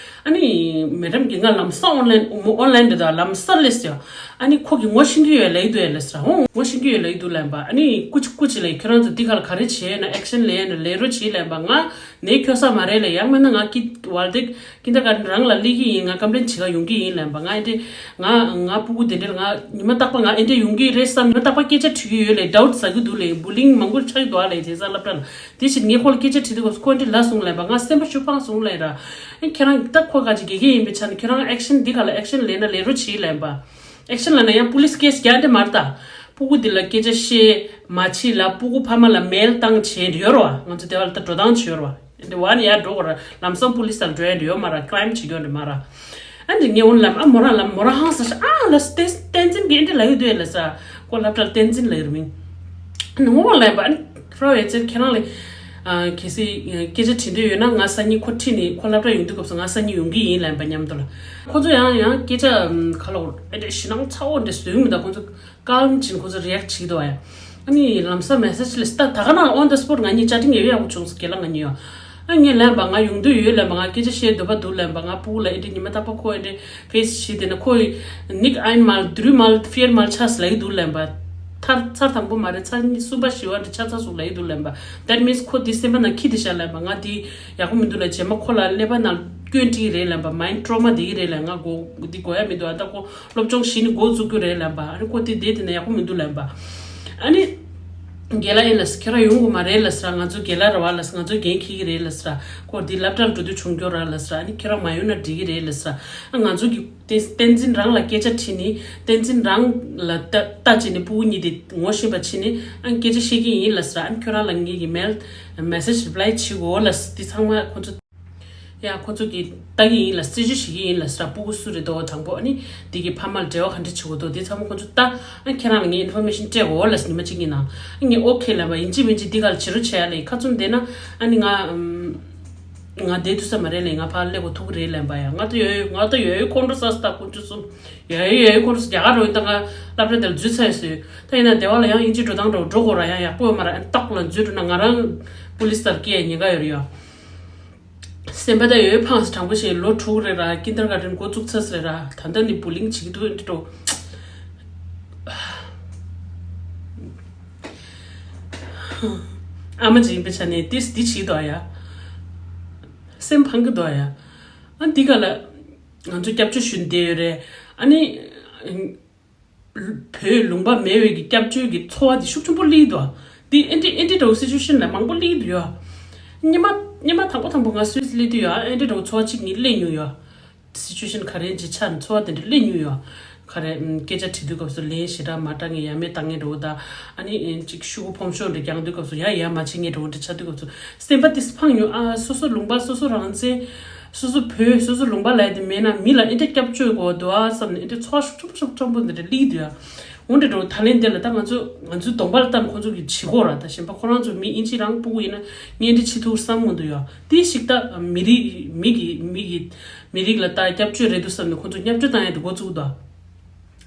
ཨ་ནི་མེ་ཌམ་གིས་ང་ལམ་སང་ཨོན་ལན་ཨོན་ལན་འདི་དང་ལམ་སང་ལས་ཡ། ཨ་ནི་ཁོ་གི་ངོ་ཤེས་ཀྱི་ཡོད་ལབ་ཀྱི་འདུག་ཡ་ལས་ཟེར་ཧོ་ངོ་ཤེས་ཀྱི་ཡོད་ལབ་ཀྱི་འདུག་ལབ་པ་ཨ་ནི་ཀུ་ཅི་ཀུ་ཅི་ལབ་ཁྱོད་རང་ཚོ་འདི་ག་ལ་ག་རེ་བྱས་ཡོད་ན་ཨེག་ཤན་ལེན་ཡོད་ན་ལས་རོགས་བྱེད་ལབ་པ་ང་ནས་ཁྱོད་ས་མ་རེད་ལ་ཡང་མིན་ན་ང་ཀི་ཝལ་ཏེ་ཀིན་ཏར་ག་ཏན་རང་ལ་སླེབས་ཀྱི་ཡིན། ང་ཀམ་པི་ལེན་བྱེད་ག་ཡོང་གི་ཡིན་ལབ་པ། ང་ཨེ་འདྲས་ང་ང་སྤུ་གུ་དེ་འདྲས་ང་ཉི་མ་རྟག་པར་ང་ཨེ་འདྲས་ཡོང་གི་རེད་བསམ། ཉི་མ་རྟག་པར་སྐད་ཆ་དྲི་གི་ཡོད་ལས་ཌའུ་ཊི་ཟ་གི་འདུག་ལས་བུ་ལིང་མང་པོ་ཆགས་ཀྱི་འདུག་ཨ་ལས་དེང་སང་སློབ་གྲྭ་ལ་དེ་བཞིན་ངས་ཁོ་ལ་སྐད་ཆ་དྲིས་དུས་སྐབས་སུ་ཁོ་ཨེ་འདྲས་ལབ་སོང་ལབ་པ། ང་སེམས་པ་ཤུགས་འཕངས་སོང་ལབ་ར། ཨེ་ཁྱེད་རང་ད་ཁོ་ག་ཅིག་དགེ་རྒན་ཡིན་པའི་ཆ་ནས་ཁྱོད་རང་ཨེག་ཤན་འདི་ག་ལ་ཨེག་ཤན་ལེན་ན་ལས་རོགས་བྱེད་ལབ་པ། ཨེག་ཤན་ལབ་ན་ཡང་པུ་ལིས་ཀེ་སི་རྒྱག་འདྲ་མ་རེད་ད། སྤུ་གུ་འདི་ལ་སྐད་ཆ་བཤད་མ་བྱེད་ལ་སྤུ་གུ་ཕ་མ་ལ་མེལ་བཏང་བྱས་ཡོད་རེད་བ། ང་ཚོ་དེ་བ་ལ་ད་འགྲོ་སྟངས་བྱས་ཡོད་རེད་བ། འདི་བ་ནི་ཡར་འགྲོ་དགོས་རེད། ལམ་སང་པུ་ལིས་ལ་འགྲོ་ཡ་འདྲ་ཡོད་མ་རེད། ཀི་རའིམ་བྱེད་ཀྱི་ཡོད་འདྲ་མ་རེད། ཨ་འདི་ངས་འོ་ལབ་ཨ་མོ་རང་ལབ་མོ་རང་ཧང་སང་ཤག་ཨ་ལ་བསྟན་བསྟན་འཛིན་གྱིས་འདི་ལབ་ཡོད་དུས་ལ་ས་ཁོ་སློབ་གྲྭར་བསྟན་འཛིན་ལབ་ཡོད་མིང་། ངོ་མ་ལབ་པ་ཨ་ནི་ཁྲོ་བའི་ཚེ་ཁྱེད་རང་ལས། གལ་སྲིད་སྐད་ཆ་དྲི་འདོད་ཡོད་ན་ང་སང་ཉིན་ཁོ་ཁྲིད་ནས་ཁོ་སློབ་གྲྭ་ཡོང་དུས་སྐབས་སུ་ང་སང་ཉིན་ཡོང་གི་ཡིན་ལབ་པ་མཉམ་དུ་ལ། ཁོ་ཚོ་ཡང་ཡང་སྐད་ཆ་ག་ལ་འོ་ཨེ་འདྲ་ཞེད་སྣང་ཚ་བོ་འདྲ་བཟོས་མི་འདུག་ཁོ་ཚོ་ཀལམ་བྱས་ཁོ་ཚོ་རི་ཨེག་བྱེད་ཀྱི་འདུག་ཡ། ཨ་ནི་ལམ་སང་མེ་སེ་ཇི་ལས་ད་ད་ག་ནང་ལ་ཨོན་ད་སི་པོ་ཊི་ང་གཉིས་ཅ་ཊིང་ཡག་ཡག་པོ་བྱུང་སོང་རྒན་ལགས་ང་གཉིས་ཡ། ཨ་ངས་ལན་པ་ང་ཡོང་འདོད་ཡོད་ལན་པ། ང་སྐད་ཆ་བཤད་འདོད་པ་འདུག་ལན་པ། ང་སྤུ་གུ་ལ་ཨེ་འདྲ་ཉི་མ་རྟག་པར་ཁོ་ཨེ་འདྲ་ཕེ་སི་བྱེད་དེ་ན་ཁོ་ནིག་ཨན་མལ་དྲུ་མལ་ཕིར་མལ་ཆགས་ལ་ཡི་འདུག་ལན་པ། ཚར་ཚར་དང་པོ་མ་རེད། ཚར་གཉིས་གསུམ་པ་བཞི་པ་འདྲ་ཆགས་ཚར་སོང་ལ་ཡི་འདུག་ལན་པ། That means ཁོ་དེ་སེམས་པ་ནང་འཁྱེར་དེ་བཞག་ལན་པ། ང་དེ་ཡག་པོ་མི་འདུག་ལ་རྗེས་མ་ཁོ་ལ་ཀླད་པ་ནང་སྐྱོན་འགྲིག་རེད་ལན་པ། མའིན་ཌི་ཊོ་མ་དེ་གི་རེད་ལན། ང་གོ་འདི་གོ་ཡ་མི་འདུག་ཨ་ད་ཁོ་སློབ་སྦྱོང་གཞི་ནས་འགོ་བཙུགས་རྒྱུ་རེད་ལབ་པ། ཨ་ནི་ཁོ་དེ་བསྡད་དེ་ན་ཡག་པོ་མི་འདུག་ལབ་པ། ཨ་ནི་རྒན་ལགས་ཨེ་ལགས་ཁྱེད་རང་ཡོང་དགོས་མ་རེད་ལབ་ཟེར། ང་ཚོ་རྒན་ལགས་རེད་བ་ལབ་ཟེར། ང་ཚོ་འགན་འཁྱེར་གྱི་རེད་ལབ་ཟེར། ཁོ་འདི་སློབ་གྲྭ་ལ་འགྲོ་དུས་བྱུང་རྒྱུ་ར་ལབ་ཟེར། ཨ་ནི་ཁྱེད་རང་མ་ཡོང་ན་འགྲིག་གི་རེད་ལབ་ཟེར། ཨ་ང་ཚོ་གི་བསྟན་བསྟན་འཛིན་རང་ལ་སྐད་ཆ་དྲིས་ནི་བསྟན་འཛིན་རང་ལ་ལྟ་ལྟ་བྱས་ནི་སྤུ་གུ་གཉིས་དེ་ངོ་ཤེས་པ་བྱས་ནི་ཨ་སྐད་ཆ་བཤད་ཀྱི་ཡིན་ལབ་ཟེར། ཨ་ནི་ཁྱོད་རང་ལ་ངེད་ཀྱི་མེལ་མེ་སེ་ཇི་རི་པ་ལའི་བྱེད་དགོས་ལབ་ཟེར། འདི་ཚང་མ་ཁོ་ཚོ། ཡ་ཁོ་ཚོ་གི་ལྟ་གི་ཡིན་ལ། རྩད་གཅོད་བྱེད་ཀྱི་ཡིན་ལ་ཟེར། སྤུ་གུ་སུ་རེད་དོ་དང་པོ། ཨ་ནི་འདི་གི་ཕ་མ་ལ་འབྲེལ་བ་ག་འདྲ་བྱེད་དགོས་དོ་དེ་ཚང་མ་ཁོ་ཚོ་ལྟ། ཨ་ཁྱེད་རང་ལ་ངས་ཨིན་ཕོར་མེ་ཤན་སྤྲད་གོ་ལ་ཉི་མ་གཅིག་གཉིས་ནང་། ཨ་ངས་ཨོ་ཁེ་ལབ་པ་ཡིན་གཅིག་མིན་གཅིག་འདི་ག་ལ་བྱེད་རོགས་བྱས་ཡ་ལ། ཁ་བཙུམ་བསྡད་ན་ཨ་ནི་ང་ང་བསྡད་ཐུབ་ས་མ་རེད་ལ། ང་ཕར་སླེབས་དགོས་ཐུག་གི་རེད་ལབ་པ་ཡ། ང་ད་ཡོད་ཡོད་ང་ད་ཡོད་ཡོད་ཁོང་ཁྲོ་ཟ་ས། ད་དཀོན་མཆོག་གསུམ། ཡོད་ཡོད་ཡོད་ཁོང་ཁྲོ་ཟ། རྒྱ་གར་འགྲོ་ཡིན་ད། ང་སློབ་གྲྭ་དེ་ལ་འཛུལ་ཚར་ཡོད་ཟེར་ཡོད། ད་ཡིན་ན་སྡེ་བ་ལ་ཡང་ཨིན་ཇི་འགྲོ་སྟངས་འདྲ་བོ་འགྲོ་དགོས་ར། ཡང་ཡག་པོ་ཡོད་མ་ར། ཨ་ནི་ཏོག་ལ་འཛུལ་འགྲོ་ན་ང་རང་པུ་ལིས་ལྟར་སྐྱེ་ཡ་ཉེན་ཁ་ཡོད་རེད་ཡ། སེམས་པ་ད་ཡོད་ཕངས་སེ། དྲང་པོ་བཤད། ལོ་དྲུག་རེད་ར། ཀིན་ཌར་གྷར་ཊན་འགོ་བཙུགས་ཚར་ཟེར་ར། ད་ལྟ་ནི་བུ་ལིང་བྱེད་ཀྱི་འདུག་འདི་འགྲོ། ཨ་མ་ཅིག་ཡིན་པའི་ཆ་ནས་ཏིས་འདི་བྱེད་འདུག་ཡ། སེམས་ཕངས་ཀྱི་འདུག་ཡ། ཨ་འདི་ག་ལ་ང་ཚོ་སྐྱབས་བཅོལ་ཞུ་བསྡད་ཡོད་རེད། ཨ་ནི་བོད་ལུང་པ་མེད་པའི་གི་སྐྱབས་བཅོལ་གྱི་འཚོ་བ་འདི་ཤུགས་ཆེན་པོ་སླེབས་འདུག་འདི་ཨེ་འདྲ་ཨེ་འདྲ་འདྲ་བོ་སི་ཅུ་ཨེ་ཤན་ལ་མང་པོ་སླེབས་འདུག་ཡ། སྔོན་མ་སྔོན་མ་དང་པོ་དང་པོ་ང་སུད་སི་སླེབས་དུས་ཡ། ཨེ་འདྲ་འདྲ་བོ་འཚོ་བ་གཅིག་གཉིས་སླེབས་མྱོང་ཡ། སི་ཅུ་ཨེ་ཤན་ག་རེ་ཅིག་ཆགས་ནས་འཚོ་བ་དེ་འདྲ་སླེབས་མྱོང་ཡ། ག་རེ་ཨམ། སྐད་ཆ་དྲི་དུས་སྐབས་སུ་ལན་ཞེ་དྲག་མ་སྤྲད་མཁན། ཡ་མེད་བཏང་མཁན་འདྲ་བོ་དང་། ཨ་ནི་ཨེ་ཅིག་ཤོག་གུ་ཕོམ་ཤོག་འདྲ་རྒྱག་དུས་སྐབས་སུ་ཡ་ཡ་མ་བྱེད་མཁན་འདྲ་བོ་འདྲ་ཆགས་དུས་སྐབས་སུ་སེམས་པ་ཏིས་ཕངས་མྱོང་། ཨ་སོ་སོ་ལུང་པ་སོ་སོ་རང་བཙན། སོ་སོ་བོད་སོ་སོ་ལུང་པ་ལབ་ཡ་དེ་མེད་ན་མི་ལ་ཨེ་འདྲ་སྐྱབས་བཅོལ་དགོས་འདུག་ཨ་བསམ་ནས་ཨེ་འདྲ་ཚོར་བ་ཤུགས་ཆེན་པོ་ཤུགས་ཆེན་པོ་འདི་འདྲ་སླེབས་འདུག་ཡ། འོ་འདྲ་འདྲ་བོ། ད་ལན་འདི་ལ་ད་ང་ཚོ་ང་ཚོའི་གདོང་པ་ལ་ལྟ་ན་ཁོང་ཚོ་གིས་བྱེད་ཀྱི་ཡོད་ར། ད་གཞན་པ་ཁོ་རང་ཚོ་མི་ཨིན་ཇི་རང་སྤུ་གུ་ཡིན་ན་ངས་འདི་བྱེད་ཐུབ་བསམ་གྱི་མི་འདུག་ཡ། དེ་ཞིག་ད་མི་རིགས་མི་གི་མི་གི་མི་རིགས་ལ་ད་སྐྱབས་བཅོལ་རེད་འདུག་བསམ་ནས་ཁོང་ཚོ་བརྙས་བཅོས་བཏང་ཡ་དེ་འགོ་བཙུགས་འདུག་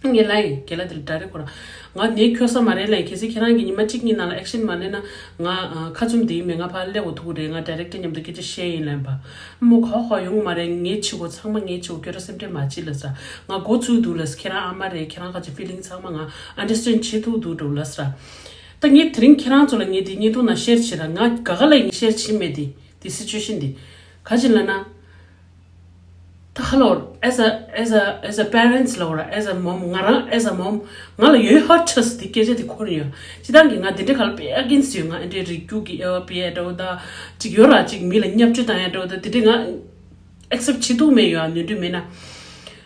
ངས་ལབ་ཡིན། རྒན་ལགས་དེ་ལ་ཌའི་རེག་ཁོ་རང་། ང་ནས་འཁྱོལ་ས་མ་རེད་ལབ་ཡིན། གལ་སྲིད་ཁྱེད་རང་གིས་ཉི་མ་གཅིག་གཉིས་ནང་ལ་ཨེག་ཤན་མ་ལེན་ན་ང་ཨ་ཁ་བཙུམ་བསྡད་ཡིན་མེད། ང་ཕར་སླེབས་དགོས་ཐུག་གི་རེད། ང་ཌའི་རེག་ཊར་མཉམ་དུ་སྐད་ཆ་བཤད་ཡིན་ལབ་པ། མོ་ག་པར་ཡོང་མ་རེད། ངས་བྱེད་དགོས་ཚང་མ་ངས་བྱེད་དགོས། ཁྱོད་རང་སེམས་ཁྲལ་མ་བྱེད་ལབ་ཟེར། ང་འགོ་ཚུགས་འདུག་ལབ་ཟེར། ཁྱེད་རང་ཨ་མ་རེད། ཁྱེད་རང་ག་ཅིག་ཕི་ལིང་ཚང་མ་ང་ཨན་ཌར་སི་ཊེན་ཌ་བྱེད་ཐུབ་འདུག་འགྲོ་ལབ་ཟེར། ད་ངས་དེ་རིང་ཁྱེད་རང་ཚོ་ལ་ངས་དེ་བརྙན་ཐུང་ནང་ཤེར་བྱེད་ར། ང་ག་ག་ལ་ངས་ཤེར་བྱེད་མེད་དེ། དེ་སི་ཅུ་ཨེ་ཤན་དེ་ག་ཅིག་ལབ་ན། ད་ཧ་ལོ། as a as a as a parents ལབ་ར། as a mom། ང་རང་as a mom ང་ལ་ཡོད་ཧར་ཆགས་དེ་སྐད་ཆ་དེ་འཁོར་ཡོད། སྤྱིར་བཏང་གི་ང་དེ་འདྲ་ག་ལ་དཔེ་ཨ་གིན་སི་ཡོད། ང་ཨེ་འདྲའི་རིགས་རྒྱུད་ཀྱི་དབྱེ་བ་ཕྱེ་ཡ་འདྲ་བོ་ད་ཅིག་ཡོད་ར། ཅིག་མི་ལ་བརྙས་བཅོས་བཏང་ཡ་འདྲ་བོ་ད་དེ་འདྲ་ང་ཨེག་སེབ་བྱེད་ཐུབ་མེད་ཡོད། ནུས་འདོད་མེད་ན།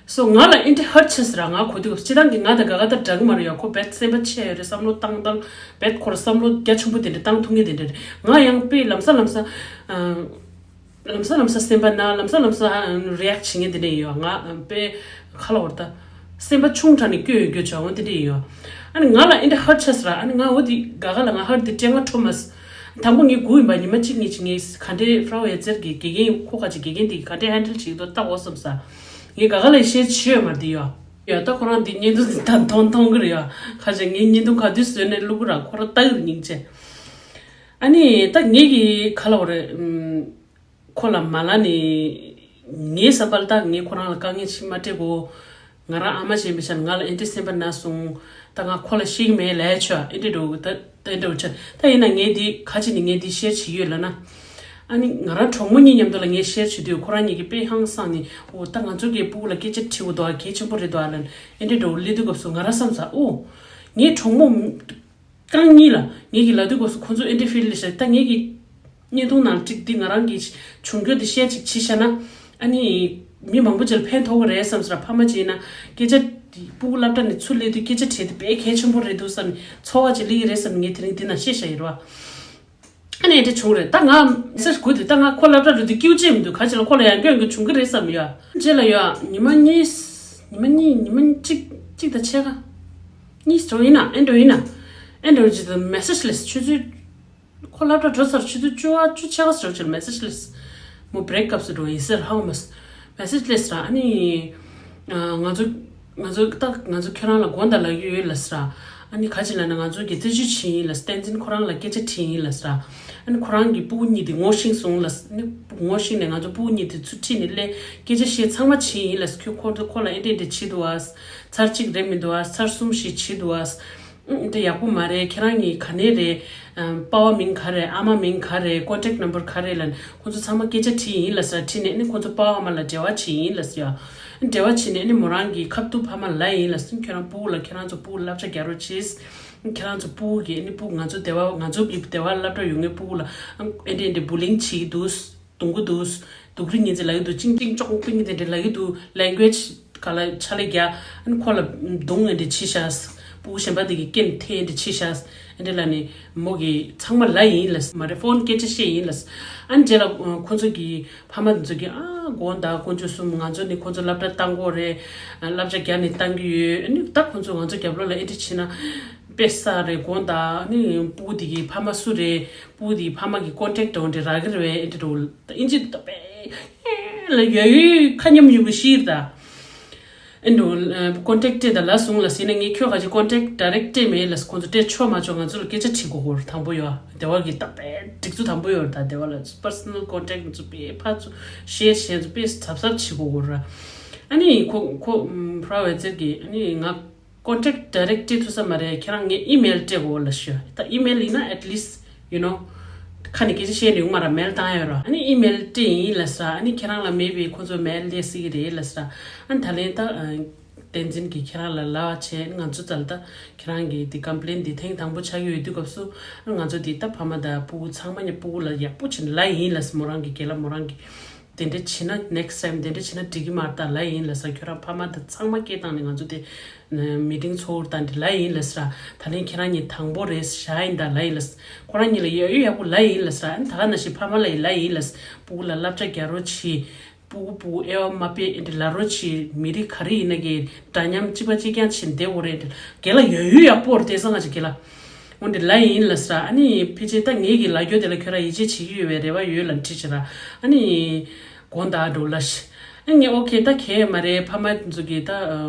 སོ་ང་ལ་ཨེ་འདྲའི་ཧར་ཆགས་ར། ང་གོ་དུས་སྤྱིར་བཏང་གི་ང་དང་ག་ག་ད་འདྲ་གི་མ་རེད་ཡ། ཁོ་རྦད་སེམས་པ་ཆེ་ཡོད་རེད། བསམ་བློ་བཏང་བཏང་རྦད་ཁོ་ར་བསམ་བློ་རྒྱ་ཆེན་པོ་དེ་འདྲ་བཏང་ཐུབ་མཁན་དེ་འདྲ་རེད། ང་ཡང་དཔེ་ལམ་སང་ལམ་སང་ཨ། ལམ་སང་ལམ་སང་སེམས་པ་ན་ལམ་སང་ལམ་སང་རི་ཨེག་བྱེད་མཁན་དེ་འདྲ་ཡིན་ཡོད། ང་དཔེ་ཁ་ལ་བར་ད་སེམས་པ་ཆུང་དྲགས་ནས་སྐྱོ་ཡོད་སྐྱོ་བྱ་འོ་དེ་འདྲ་ཡིན་ཡོད། ཨ་ནི་ང་ལ་ཨེ་འདྲ་ཧར་ཆགས་ར། ཨ་ནི་ང་འོ་དེ་ག་ག་ལ་ང་ཧར་དེ་སྤྲད་ང་ཁྲོ་མ་སོང་། དང་པོ་ངས་སྒུག་ཡིན་པ། ཉི་མ་གཅིག་གཉིས་ཅིག་ངས་ག་འདྲའི་ཧྥ་རའོ་ཡ་ཙེར་གྱི་དགེ་རྒན་ཁོ་ག་ཅིག་དགེ་རྒན་དེ་ག་འདྲའི་ཧན་ཌལ་བྱེད་ཀྱི་འདུག་ལྟ་འོ་བསམ་ས། ངས་ག་ག་ལ་ཤེར་བྱེད་ཡོད་མ་རེད་དེ་ཡོད། ཡ་ད་ཁོ་རང་འདི་བརྙན་ཐུང་འདི་ད་མཐོང་མཐོང་གི་རེད་ཡ། ཁ་ཅིག་ངའི་བརྙན་ཐུང་ག་དུས་བཟོས་ནས་བླུག་གི་ར། ཁོ་རང་ལྟ་གི་རེད་སྙིང་རྗེ། ཨ་ནི་ད་ངས་གི་ག་ལབ་དགོས་རེད། ཨམ། ཁོ་ལ་མ་ལབ་ནི། ངའི་བསམ་པ་ལ་ད་ངས་ཁོ་རང་ལ་དཀའ་ངལ་ཅིག་མ་སྤྲད་གོ། ང་རང་ཨ་མ་ཅིག་ཡིན་པའི་ཆ་ནས་ང་ལ་ཨེ་འདྲའི་སེམས་པ་ན་སོང་། ད་ང་ཁོ་ལ་བཤད་ཀྱི་མེད་ལབ་ཆོག་ཨེ་འདྲའི་འགྲོ་གི་ད་ད་ཨེ་འདྲའི་ཆ། ད་ཡིན་ན་ངས་འདི་ག་ཅིག་ནས་ངས་འདི་ཤེར་བྱེད་ཀྱི་ཡོད་ལབ་ན། ཨ་ནི་ང་རང་གྲོགས་མོ་གཉིས་མཉམ་དུ་ལ་ངས་ཤེར་བྱེད་དུས་ཁོ་རང་གཉིས་ཀྱིས་དཔེ་ཧང་སངས་ནས། འོ་ད་ང་ཚོ་གི་སྤུ་གུ་ལ་སྐད་ཆ་དྲི་དགོས་འདུག་ཨ། གལ་ཆེན་པོ་རེད་འདུག་ཨ་ལབ་ནས་ཨེ་འདྲའི་འགྲོ་སླེབས་དུས་སྐབས་སུ་ང་རང་བསམ་ས། འོ། ངའི་གྲོགས་མོ་རྐང་གཉིས་ལ་ངེད་ཀྱི་ལབ་དུས་སྐབས་སུ་ཁོང་ཚོ་ཨེ་འདྲའི་ཕིལ་ལ་ཤར། ད་ངེད་ཀྱི་བརྙན་ཐུང་ནང་ཅིག་འདི་ང་རང་གི་བྱུང་རྒྱུ་འདི་ཤེར་ཅིག་བྱས་བཞག་ན། ཨ་ནི་མི་མང་པོ་ཅིག་ལ་ཕན་ཐོགས་ཀྱི་རེད་བསམ་ཟེར། ཕ་མ་ཅིག་ཡིན་ན་སྐད་ཆ་འདི་སྤུ་གུ་སློབ་གྲྭ་ནས་ཚུར་སླེབས་དུས་སྐད་ཆ་དྲིས་དེ་དཔེ་གལ་ཆེན་པོ་རེད་འདུག་བསམ་ནས་ཚོར་བ་ཅིག་སླེབས་ཀྱི་རེད་བསམ་ནས་ངས་དེ་རིང་འདི་ན་བཤད་བཞག་ཡོད་རེད་བ། ཨ་ནི་ཨེ་འདྲ་བྱུང་རེད། ད་ང་མི་ཚེ་དགུ་དེ་ད་ང་ཁོ་སློབ་གྲྭ་འགྲོ་དུས་སྐྱིད་པོ་ཅིག་མི་འདུག་ག་ཅིག་ལ་ཁོ་ལ་ཡང་སྐྱོན་གྱི་བྱུང་གི་རེད་བསམ་ཡོད། རྗེས་ལ་ཡོད་ཉི་མ་གཉིས། ཉི་མ་གཉིས་ཉི་མ་གཅིག་གཅིག་དང་ཕྱེད་ཀ། གཉིས་འགྲོ་ཡིན་ན་ཨེ་འགྲོ་ཡིན་ན། ཨེ་འགྲོ་ཅིག་དང་མེ་སེ་ཇི་སླེབས། ཆུ་ཚོད། ཁོ་སློབ་གྲྭ་འགྲོ་ཚར་ཆུ་ཚོད་བཅུ་པ་བཅུ་ཕྱེད་ཀ་ཙམ་ཅིག་ལ་མེ་སེ་ཇི་སླེབས། མོ་བྷི་རེག་སྐབས་སུ་འགྲོ་ཡིན་ཟེར། ཧ་གོ་མ་སོང་། མེ་སེ་ཇི་སླེབས་ཟེར། ཨ་ནི་ང་ཚོ་ང་ཚོ་ད་ང་ཚོ་ཁྱོད་རང་ལ་དགོངས་དག་ལབ་ཀྱི་ཡོད་ལབ་ཟེར། ཨ་ནི་ག་ཅིག་ལབ་ན་ང་ཚོ་གི་རྩད་གཅོད་བྱེད་ཡིན་ལབ། བསྟན་འཛིན་ཁོ་རང་ལ་སྐད་ཆ་དྲིས་ཡིན་ལབ་ཟེར། ཨ་ནི་ཁོ་རང་གི་སྤུ་གུ་གཉིས་དེ་ངོ་ཤེས་སོང་ལབ། ཨ་ནི་ངོ་ཤེས་ནས་ང་ཚོ་སྤུ་གུ་གཉིས་དེ་ཚུར་ཁྲིད་ནས་སླེབས། སྐད་ཆ་བཤད་ཚང་མ་བྱེད་ཡིན་ལབ། ཁྱོད་ཁོ་ཁོ་ལ་ཨེ་འདྲ་འདྲ་བྱེད་འདུག་ཨ། ཚར་གཅིག་རེད་མི་འདུག་ཨ། ཚར་གསུམ་ཞིག་བྱེད་འདུག་ཨ། ཨུ་དེ་ཡག་པོ་མ་རེད། ཁྱེད་རང་གཉིས་ག་ནས་རེད། ཨམ། པ་ཕ་མིང་ག་རེ། ཨ་མ་མིང་ག་རེ། ཀོན་ཊེག་ནམ་བར་ག་རེ་ལབ་ནས་ཁོང་ཚོ་ཚང་མ་སྐད་ཆ་དྲིས་ཡིན་ལབ་ཟེར། དྲིས་ནས་ཨ་ནི་ཁོང་ཚོ་པ་ཕ་མ་ལ་འབྲེལ་བ་བྱེད་ཡིན་ལབ་ཟེར་ཡ། འབྲེལ་བ་བྱས་ནས་ཨ་ནི་མོ་རང་གི་ཁ་ཐུག་ཕ་མ་ལ་ཡིན་ལབ་ཟེར། ཁྱེད་རང་སྤུ་གུ་ལ་ཁྱེད་རང་ཚོ་སྤུ་གུ་བསླབ་བྱ་རྒྱག་རོགས་བྱེད། ཁྱེད་རང་ཚོ་སྤུ་གུ་གི་ཨ་ནི་སྤུ་གུ་ང་ཚོ་སྡེ་བ་ང་ཚོ་གི་སྡེ་བ་སློབ་གྲྭ་ཡོང་མཁན་སྤུ་གུ་ལ་ཨ་ཨེ་འདྲ་ཨེ་འདྲ་བུ་ལིང་བྱེད་ཀྱི་འདུག་རྡུང་གི་འདུག་རྡུང་རིགས་ངན་ཚད་ལབ་ཀྱི་འདུག་ཅིང་ཅིང་ཅོག་པིང་དེ་འདྲ་ལབ་ཀྱི་འདུག་ལེང་གུ་ཨེ་ཇི་ག་ལ་ཕྱག་ལས་རྒྱག་ཨ་ནི་ཁོ་ལ་རྡུང་ཨེ་འདྲ་བྱེད་ཤག་སྤུ་གུ་གཞན་པ་དེ་གི་སྐད་འཐེན་དེ་ཕྱི་ཤག་ཨེ་འདྲ་ལ་ནི་མོ་གི་ཚང་མ་ལ་ཡིན་ལ་མ་རེད། ཕོན་སྐད་ཆ་བཤད་ཡིན་ལ། ཨ་ནི་རྗེས་ལ་ཁོ་ཚོ་གི་ཕ་མ་དེ་ཚོ་གི་ཨ་དགོངས་དག་དཀོན་མཆོག་གསུམ། ང་ཚོ་ནི་ཁོ་ཚོ་སློབ་གྲྭ་བཏང་དགོས་རེད། བསླབ་བྱ་རྒྱ་ནས་བཏང་གི་ཡོད། ཨ་ནི་ད་ཁོ་ཚོ་ང་ཚོ་རྒྱབ་ལོགས་ལ་ཨེ་འདྲ་བྱེད་ན་དཔེ་ས་རེད། དགོངས་དག་ཨ་ནི་སྤུ་གུ་དེ་གི་ཕ་མ་སུ་རེད། སྤུ་གུ་དེ་གི་ཕ་མ་གི་ཀོན་ཊེག་འདྲ་བོ་འདྲ་རག་གི་རེད་པས། ཨེ་འདྲ་འདྲ་བོ་ད་ཨིན་ཇི་ད་དཔེ་ལ་ཡོད་ཡོད་ཁ་ཉམས་ཡོད་པ་ཤེས་ད། ཨེ་འདྲ་བོ་ཀོན་ཊེག་སྤྲད་ད་ལབ་སོང་ལ་ཟེར་ན། ངས་ཁྱོད་ག་ཅི་ཀོན་ཊེག་ཌའི་རེག་སྤྲད་མེད་ལ། ཁོང་ཚོ་སྤྲད་ཆོག་མ་ཆོག་ང་ཚོ་ལ་སྐད་ཆ་དྲི་དགོས་སྐོར་དང་པོ་ཡོད། དེ་བ་གི་ད་དཔེ་སྒྲིག་འཛུགས་དང་པོ་ཡོད་ད། དེ་བ་ལ་པར་སོ་ནལ་ཀོན་ཊེག་ང་ཚོ་དཔེ་ཕར་ཚུར་ཤེར་བྱས་ཚོ་དཔེ་གཟབ་གཟབ་བྱེད་དགོས་སྐོར་ར། ཨ་ནི་ཁོ་ཁོ་ཕ་ར་ཝེ་ཙེར་གི་ཨ་ནི་ང་ཀོན་ཊེག་ཌའི་རེག་སྤྲད་ཐུབ་ས་མ་རེད། ཁྱེད་རང་ངས་ཨི་མེལ་སྤྲད་དགོས་ལ་ཞུ། ད་ཨི་མེལ་ཡིན་ན་at least you know ཁ་ནས་སྐད་ཆ་བཤད་ནས་ཡོང་མ་ར། མེལ་བཏང་ཡ་ཡོད་ར། ཨ་ནི་ཨི་མེལ་སྤྲད་ཡིན་ལ་ས། ཨ་ནི་ཁྱེད་རང་ལ་མེད་པའི་ཁོ་ཚོ་མེལ་སླེབས་སྲིད་ཀྱི་རེད་ལ་ས། ཨ་ནི་ད་ལན་ད་བསྟན་འཛིན་གྱིས་ཁྱེད་རང་ལ་ལབ་བྱས། ང་ཚོ་ཙལ་ད་ཁྱེད་རང་གི་དེ་ཀམ་པི་ལེན་དེ་ཐེངས་དང་པོ་ཆགས་ཀྱི་ཡོད་དུས་སྐབས་སུ། ཨ་ང་ཚོ་དེ་ད་ཕ་མ་དང་སྤུ་གུ་ཚང་མ་ཉ་སྤུ་གུ་ལ་ཡག་པོ་བྱས་ནས་ལབ་ཡིན་ལ་ས། མོ་རང་གི་རྒན་ལགས་མོ་རང་གི་དེ་འདྲ་བྱས་ན་next time དེ་འདྲ་བྱས་ན་འགྲིག་གི་མ་རེད་ད་ལབ་ཡིན་ལ་ས། ཁྱོད་རང་ཕ་མ་དང་ཚང་མ་སྐད་བཏང་ནས་ང་ཚོ་དེ་མི་ཊིང་ཚོགས་ད་འདི་ལབ་ཡིན་ལ་ས། ད་ལན་ཁྱེད་རང་གཉིས་དང་པོ་རེད་བཞག་ཡིན་ད་ལབ་ཡིན་ལ་ས། ཁོ་རང་གཉིས་ལ་ཡག་ཡོད་ཡག་པོ་ལབ་ཡིན་ལ་ས། ཨ་ནི་ད་ག་ནང་བཞིན་ཕ་མ་ལ་ཡི་ལབ་ཡིན་ལ་ས། སྤུ་གུ་ལ་བསླབ་བྱ་རྒྱག་རོགས་གྱིས། སྤུ་གུ་སྤུ་གུ་དབྱེ་བ་མ་དཔེ་ཨེ་འདྲ་ལབ་རོགས་གྱིས། མི་རིགས་ག་རེ་ཡིན་ན་གི་འདྲ་མཉམ་གཅིག་པ་གཅིག་རྐྱང་བྱས་ནས་བསྡད་དགོས་རེད། རྒན་ལགས་ཡག་ཡོད་ཡག་པོ་རེད་དེང་སང་ང་ཅིག་རྒན་ལགས། འོ་འདི་ལབ་ཡིན་ལ་ས། ཨ་ནི་ཕལ་ཆེར་ད་ངེད་ཀྱི་ལབ་རྒྱུ་དེ་ལ་ཁྱོད་རང་ཡིད་ཆེས་བྱེད་ཀྱི་ཡོད་པའི་རེ་བ་ཡོད་ལ་འཁྲིད་བྱེད་ར། ཨ་ནི་དགོངས་དག་འགྲོ་ལ་ཤི། ཨ་ངས་ཨོ་ཁེ་ད་གལ་མ་རེད། ཕ་མ་ཚོ་གི་ད་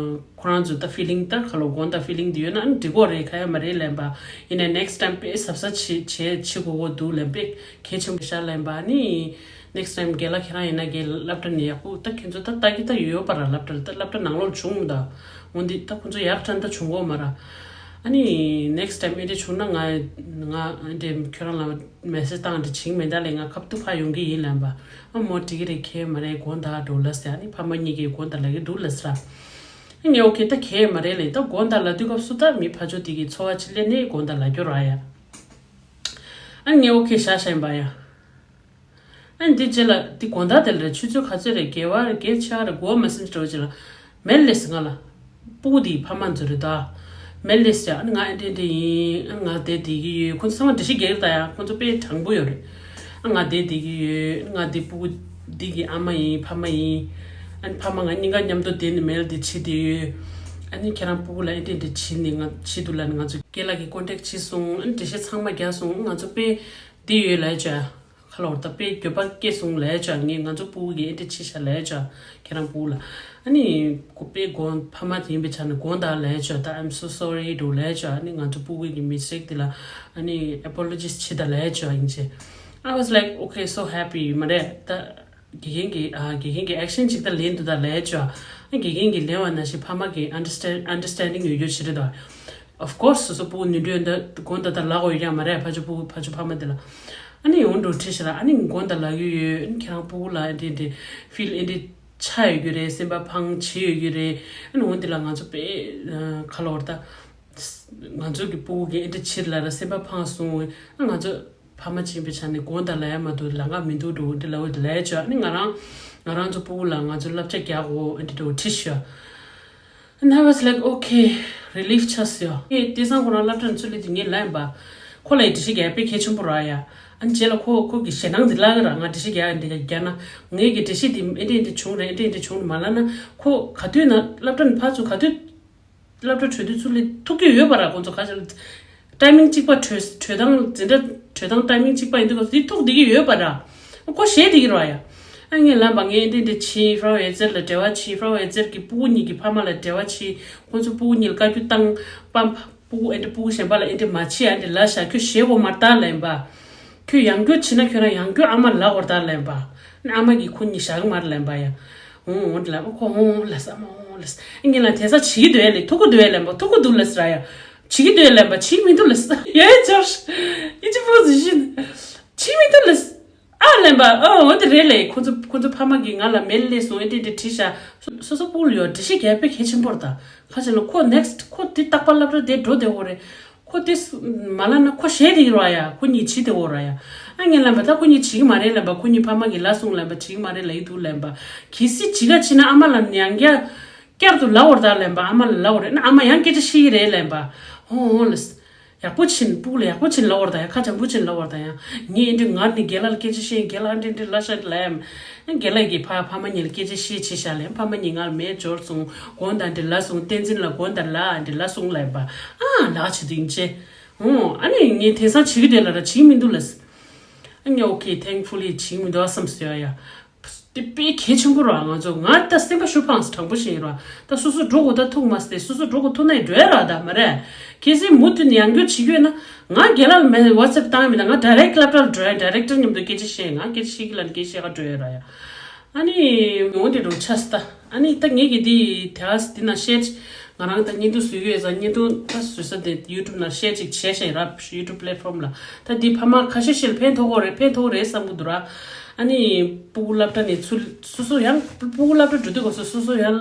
ཁོ་རང་ཚོ་ད་ཕི་ལིང་ད་ག་ལོ་དགོངས་དག་ཕི་ལིང་དེ་ཡོད་ན་ཨ་ནི་འགྲིག་གོ་རེད། ག་ཡ་མ་རེད་ལན་པ། ཡིན་ན་next time དཔེ་གཟབ་གཟབ་བྱེད་བྱེད་བྱེད་དགོས་གོ་འདུག་ལན། དཔེ་གལ་ཆེན་པོ་ཤ་ལན་པ། ཨ་ནི་next time རྒན་ལགས་ཁྱེད་རང་ཡིན་ན་རྒན་སློབ་གྲྭ་ནས་ཡག་པོ་ད་ཁྱེད་ཚོ་ད་ལྟ་གི་ད་ཡོད་པ་ར། སློབ་གྲྭ་ད་སློབ་གྲྭ་ནང་ལོགས་བྱུང་ད། འོ་འདི་ད་ཁོ་ཚོ་ཡག་ཕྲན་ད་བྱུང་གོ་མ་ར། ཨ་ནི་next time ཨེ་འདྲ་བྱུང་ན་ང་ང་ཨེ་འདྲ་ཁྱོད་རང་ལ་མེ་སེ་ཇི་བཏང་འདྲ་བྱིང་མེད་ད་ལས་ང་ཁབ་ཏུ་ཕ་ཡོང་གི་ཡིན་ལན་པ། ཨ་མོ་འགྲིག་གི་རེད། གལ་མ་རེད། དགོངས་དག་འགྲོ་ལ་ཟེར། ཨ་ནི་ཕ་མ་གཉིས་ཀས་དགོངས་དག་ལབ་ཀྱི་འདུག་ལ་ཟེར། ཨ་ངས་ཨོ་ཁེ་ད་གལ་མ་རེད་ལས། ད་དགོངས་དག་ལབ་དུས་སྐབས་སུ་ད་མི་ཕ་ཆོ་དེ་གི་འཚོ་བ་ཕྱི་ལས་ནས་དགོངས་དག་ལབ་རྒྱུ་ར་ཡ། ཨ་ངས་ཨོ་ཁེ་ཤ་ཤ་ཡིན་པ་ཡ། ཨ་འདི་རྗེས་ལ་འདི་དགོང་དག་དེ་ལ་རེད། ཆུ་ཚོད་ག་ཚོད་རེད། དགེ་བ་རེད། དགེ་ཆ་རེད། དགོ་མ་སེམས་ཅི་འདྲ་བོ་ཅིག་ལ་མེལ་སླེབས་སོང་ང་ལ། སྤུ་གུ་དེའི་ཕ་མ་ཚོ་རེད་ད། མེལ་སླེབས་སོང་། ཨ་ནི་ང་ཨེ་འདྲ་འདྲ་ཡིན། ཨ་ང་བསྡད་བསྡད་ཀྱི་ཡོད། ཁོ་ཚོ་ཚང་མ་འགྲེལ་བཤད་རྒྱག་གི་རེད་ད་ཡ། ཁོ་ཚོ་དཔེ་དྲང་པོ་ཡོད་རེད། ཨ་ང་བསྡད་བསྡད་ཀྱི་ཡོད། ཨ་ང་འདི་སྤུ་གུ་འདི་གི་ཨ་མ་ཡིན། ཕ་མ་ཡིན། ཨ་ནི་ཕ་མ་ང་གཉིས་ཀ་མཉམ་དུ་བསྡད་ནས་མེལ་འདི་བྱེད་བསྡད་ཡོད། ཨ་ནི་ཁྱེད་རང་སྤུ་གུ་ལ་ཨེ་འདྲ་འདྲ་བྱེད་ནས་ང་བྱེད་འདུག་ལབ་ནས་ང་ཚོ་རྒན་ལགས་ཀྱིས་ཀོན་ཊེག་བྱས་སོང་། ཨ་ནི་འགྲེལ་བཤད་ཚང་མ་རྒྱག་སོང་། ང་ཚོ་དཔེ་འདི་ཡོད་ལབ་ཡ་ཅོ་ཡ། ཁ་ལོར་ད་དཔེ་འགྱོད་པ་སྐྱེས་སོང་ལབ་ཡ་ཅོ་ཡ། ངས་ང་ཚོ་སྤུ་གུ་གིས་ཨེ་འདྲ་བྱས་ཤག་ལབ་ཡ་ཅོ་ཡ། ཁྱེད་རང་སྤུ་གུ་ལ། ཨ་ནི་ཁོ་དཔེ་དགོངས་ཕ་མ་དེ་ཡིན་པའི་ཆ་ནས་དགོངས་དག་ལབ་ཡ་ཅོ་ཡ། ད་I'm so sorry འགྲོ་ལབ་ཡ་ཅོ་ཡ། ཨ་ནི་ང་ཚོ་སྤུ་གུ་གི་མི་སི་ཊེག་དེ་ལ་ཨ་ནི་ཨེ་པོ་ལོ་ཇིས་བྱེད་ད་ལབ་ཡ་ཅོ་ཡ་ཡིན་ཅེ། I was like okay, so happy མ་རེད་ད། དགེ་རྒན་གྱི་ཨ་དགེ་རྒན་གྱི་ཨེག་ཤན་ཅིག་ད་ལེན་འདུག་ད་ལབ་ཡ་ཅོ་ཡ། ཨ་དགེ་རྒན་གྱིས་ལེན་པ་ནང་བཞིན་ཕ་མ་གི་ཨན་ཌར་སི་ཊེན་ཨན་ཌར་སི་ཊེན་ཌིང་ཡོད་རྒྱུ་ཞིག་རེད་དོ། Of course སོ་སོ་སྤུ་གུ་ནུས་འདོད་འདི་དགོངས་དག་ད་ལབ་དགོས་ཡོད་ཀྱང་མ་རེད། ཕ་ཆོ་སྤུ་གུ་ཕ་ཆོ་ཕ་མ་དེ་ལ། ཨ་ནི་འོ་འགྲོ་ཁྲིད་ཤག་ར། ཨ་ནི་དགོངས་དག་ལབ་ཀྱི་ཡོད། ཨ་ནི་ཁྱེད་རང་སྤུ་གུ་ལ་ཨེ་འདྲ་འདྲ་ཕིལ་ཨེ་འདྲ་ཆགས་ཡོད་རྒྱུ་རེད། སེམས་པ་ཕངས་བྱེད་ཡོད་རྒྱུ་རེད། ཨ་ནི་འོ་འདི་ལ་ང་ཚོ་དཔེ་ཁ་ལོར་ད་ང་ཚོ་གི་སྤུ་གུ་གིས་ཨེ་འདྲ་བྱེད་ལབ་ར་སེམས་པ་ཕངས་སོང་། ཨ་ང་ཚོ་ཕ་མ་ཆེན་པོའི་ཆ་ནས་དགོངས་དག་ལབ་ཡ་མ་གཏོགས་ལམ་ཁ་མི་འདུག་འགྲོ་འདི་ལབ་འོ་འདི་ལབ་ཡ་ཅོ་ཡ། ཨ་ནི་ང་རང་ང་རང་ཚོ་སྤུ་གུ་ལ་ང་ཚོ་བསླབ་བྱ་རྒྱག་དགོས་ཨེ་འདྲ་འདྲ་བོ་ཁྲིད་ཤག And I was like okay, relief ཆགས་སོང་ཡ། ངས་དེང་སང་ཁོ་རང་སློབ་གྲྭ་ནས་ཚུར་སླེབས་དུས་ངས་ལབ་ཡིན་པ། ཁོ་ལ་ཡི་འགྲེལ་བཤད་རྒྱག་དཔེ་གལ་ཆེན་པོ་རག་ཡ། ཨ་ནི་རྗེས་ལ་ཁོ་ཁོ་གི་ཞེད་སྣང་འདི་ལབ་གི་ར། ང་འགྲེལ་བཤད་རྒྱག་ཡ་འདི་རྒྱག་ན་ངས་ཀྱི་འགྲེལ་བཤད་འདི་ཨེ་འདྲ་ཨེ་འདྲ་བྱུང་རེད། ཨེ་འདྲ་ཨེ་འདྲ་བྱུང་རེད་མ་ལབ་ན། ཁོ་ག་དུས་ན་སློབ་གྲྭ་ནས་ཕར་ཚུར་ག་དུས་སློབ་གྲྭ་གྲོལ་དུས་ཚུར་སླེབས་ཐུག་གི་ཡོད་པ་ར། ཁོ་ཚོ་ག་ཚོད་ཊའི་མིང་གཅིག་པ་གྲོལ་གྲོལ་སྟངས་འཛིན་གྲྭ་གྲོལ་སྟངས་ཊའི་མིང་གཅིག་པ་ཡིན་དུས་སྐབས་སུ་འདི་ཐུག་བསྡད་ཀྱི་ཡོད་པ་ར། ཁོ་ཞེད་བསྡད་ཀྱི་རེད་ཡ། ཨ་ངས་ལབ་པ་ངས་འདི་འདི་བྱིན། ཕ་ར་ཝེ་ཙེར་ལ་འབྲེལ་བ་བྱིན། ཕ་ར་ཝེ་ཙེར་གྱི་སྤུ་གུ་གཉིས་ཀྱི་ཕ་མ་ལ་འབྲེལ་བ་བྱིན། ཁོ་ཚོ་སྤུ་གུ་གཉིས་ལ་བཀའ་བཀྱོན་བཏང་། པ་སྤུ་གུ་ཨེ་འདྲ་སྤུ་གུ་གཞན་པ་ལ་ཨེ་འདྲ་མ་བྱེད། ཨེ་འདྲ་ལབ་ཤག་ཁྱོད་ཞེད་དགོས་མ་རེད་ད་ལབ་ཡིན་པ། ཁྱོད་ཡང་བསྐྱར་བྱེད་ན་ཁྱོད་རང་ཡང་བསྐྱར་ཨ་མ་ལབ་དགོས་རེད་ད་ལབ་ཡིན་པ། ཨ་མ་གིས་ཁོ་གཉིས་བཞག་གི་མ་རེད་ལབ་ཡིན་པ་ཡ། འོང་འོང་ལབ་ཁོ་འོང་ལབ་ཨ་མ་འོང་ལབ། ཨ་ངས་ལབ་དེང་སང་བྱེད་ཀྱི་འདུག་ཨེ་ལས་ཐུག་གི་འདུག་ཨེ་ལབ་པ། ཐུག་གི་འདུག་ལབ་ཟེར་ཡ། བྱེད་ཀྱི་འདུག་ཨེ་ལབ་པ། བྱེད་ཀྱི་མི་འདུག་ལབ་ཟེར་ཡ། ཡ་ཅོར་ཨི་ཅི་པོ་ཟི་ཤིན། བྱེད་ཀྱི་མི་འདུག་ལབ་ཟེར། ཨ་ལབ་པ། ཨོ་འོ་དེ་རེད་ལས། ཁོ་ཚོ་ཁོ་ཚོ་ཕ་མ་གིས་ང་ལ་མེལ་སླེབས་སོང་། ཨེ་འདྲ་འདྲ་བྲིས་ཤག་སོ་སོ་སོ་སྤུ་གུ་ལ་ཡོད་འགྲེལ་བཤད་རྒྱག་དཔེ་གལ་ཆེན་པོ་རེད་ད། ཁ་ཆེ་ལ་ཁོ་ནེག་སི་ཊི་ཁོ་དེ་རྟག་པར་སློབ་གྲྭ་དེ་འགྲོ་བསྡད་ཡོད་རེད། ཁོ་དེ་མ་ལབ་ན་ཁོ་ཞེད་བསྡད་ཀྱི་རེད་ཡ། ཁོ་གཉིས་བྱེད་བསྡད་ཡོད་རེད་ཡ། ཨ་ངས་ལབ་པ་ད་ཁོ་གཉིས་བྱེད་ཀྱི་མ་རེད་ལབ་པ། ཁོ་གཉིས་ཕ་མ་གིས་ལབ་སོང་ལབ་པ། བྱེད་ཀྱི་མ་རེད་ལབ་ཀྱི་འདུག་ལབ་པ། གལ་སྲིད་བྱེད་ག་བྱེད་ན་ཨ་མ་ལ་ཡང་བསྐྱར་ བསྐྱར་དུ་ལབ་པར་ད་ལན་པ། ཨ་མ་ལ་ལབ་པ་རེད་ན། ཨ་མ་ཡང་སྐད་ཆ་བཤད་ཀྱི་རེད་ལན་པ། ཧོ་ཧོ་ལ། ཡག་པོ་བྱིན། སྤུ་གུ་ལ་ཡག་པོ་བྱིན་ལབ་པར་ད་ཡ། ཁ་བྱང་པོ་བྱིན་ལབ་པར་ད་ཡ། ངས་ཨེ་འདྲ་ངར་ནས་རྒན་ལགས་ལ་སྐད་ཆ་བཤད། རྒན་ལགས་འདྲ་འདྲ་ལབ་ཤག་ལབ་ཡ། རྒན་ལགས་ཀྱིས་ཕ་ཕ་མ་གཉིས་ལ་སྐད་ཆ་བཤད་བྱས་ཤག་ལབ་ཡ། ཕ་མ་གཉིས་ང་ལ་མེད་འབྱོར་སོང་། དགོངས་དག་འདྲ་ལབ་སོང་། བསྟན་འཛིན་ལ་དགོངས་དག་ལབ་འདྲ་ལབ་སོང་ལབ་ཡ་པ། ཨ་ལགས་བྱེད་དུ་ཡིན་ཅེ། ཨོ་ཨ་ནི་ངས་དེང་སང་བྱེད་ཀྱི་བསྡད་ལ་ར་བྱེད་ཀྱི་མི་འདུག་ལ། ཨ་ངས་ཨོ་ཁེ་ཐེང་ཕུ་ལི་བྱེད་ཀྱི་མི་འདུག་ཨ་བསམ་སོང་ཡ། དེ་དཔེ་གལ་ཆེན་པོ་རེད་བ། ང་ཚོ་ང་ད་སེམས་པ་ཞུ་ཕངས་དྲང་པོ་བཤད་ཡིན་ར། ད་སོ་སོ་འགྲོ་དགོས་ད་ཐུག་མ་སྟེ། སོ་སོ་འགྲོ་དགོས་ཐུག་ན་ཡི་འགྲོ་ཡ་ར་ད་མ་རེད། གལ་སྲིད་མུ་མཐུད་ནས་ཡང་སྐྱོར་བྱེད་ཀྱི་ཡོད་ན། ང་རྒན་ལགས་ལ་མེད་ཝ་ཚེབ་བཏང་ཡ་མེད། ད་ང་ཌའི་རེག་སློབ་གྲྭ་ལ་འགྲོ་ཡ། ཌའི་རེག་ཊར་མཉམ་དུ་སྐད་ཆ་བཤད། ང་སྐད་ཆ་བཤད་ཀྱི་ལ་ནི་སྐད་ཆ་བཤད་ག་འགྲོ་ཡ་ར་ཡ། ཨ་ནི་འོ་དེ་འགྲོ་ཆ་སི་ད། ཨ་ནི་ད་ངེད་ཀྱི་དེ་དེ་ཨ་སི་དེ་ན་ཤེར་ང་རང་ད་བརྙན་ཐུང་བཟོ་གི་ཡོད་ཙང་། བརྙན་ཐུང་ད་བཟོ་ས་དེ་ཡུ་ཊུབ་ན་ཤེར་ཅིག་བྱས་ཤག་ཡིན་ར། ཡུ་ཊུབ་པི་ལེཊ་ཕོམ་ལ། ད་འདི་ཕ་མ་ཁ་ཤས་ཤིག་ལ་ཕན་ཐོགས་ཀྱི་རེད། ཕན་ཐོགས་ཀྱི་རེད་བསམ་གྱི་འདུག་ར། ཨ་ནི་སྤུ་གུ་སློབ་གྲྭ་ནས་ཚུར་སོ་སོ་ཡང་སྤུ་གུ་སློབ་གྲྭ་འགྲོ་དུས་སྐབས་སུ་སོ་སོ་ཡང་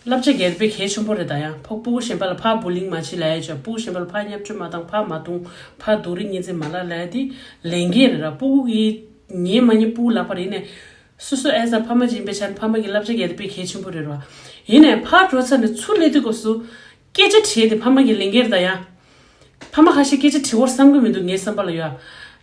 བསླབ་བྱ་གལ་དཔེ་གལ་ཆེན་པོ་རེད། ད་ཡང་ཕ་སྤུ་གུ་གཞན་པ་ལ་ཕར་བུ་ལིང་མ་བྱེད་ལབ་ཡ་ཅིག་སྤུ་གུ་གཞན་པ་ལ་ཕར་བརྙས་བཅོས་མ་བཏང་། ཕར་མ་བརྡུང་། ཕར་སྡུག་རུས་གཉིས་འཛིན་མ་ལབ་ལབ་ཡ་དེ་ལས་འགན་རེད་ར། སྤུ་གུ་གིས་ཉན་མ་ཉན་སྤུ་གུ་ལག་པ་རེད་ནས། སོ་སོ་ཨེ་ཛ་ཕ་མ་ཅིག་ཡིན་པའི་ཆ་ནས་ཕ་མ་གི་བསླབ་བྱ་གལ་ཏེ་དཔེ་གལ་ཆེན་པོ་རེད་ར། ཡིན་ནའི་ཕར་འགྲོ་ཚར་ནས་ཚུར་སླེབས་དུས་སྐབས་སུ་སྐད་ཆ་དྲིས་དེ་ཕ་མ་གི་ལས་འགན་རེད་ད་ཡ། ཕ་མ་ཁ་ཤས་སྐད་ཆ་དྲི་བར་བསམ་གི་མི་འདུག་ངའི་བསམ་པ་ལ་ཡ།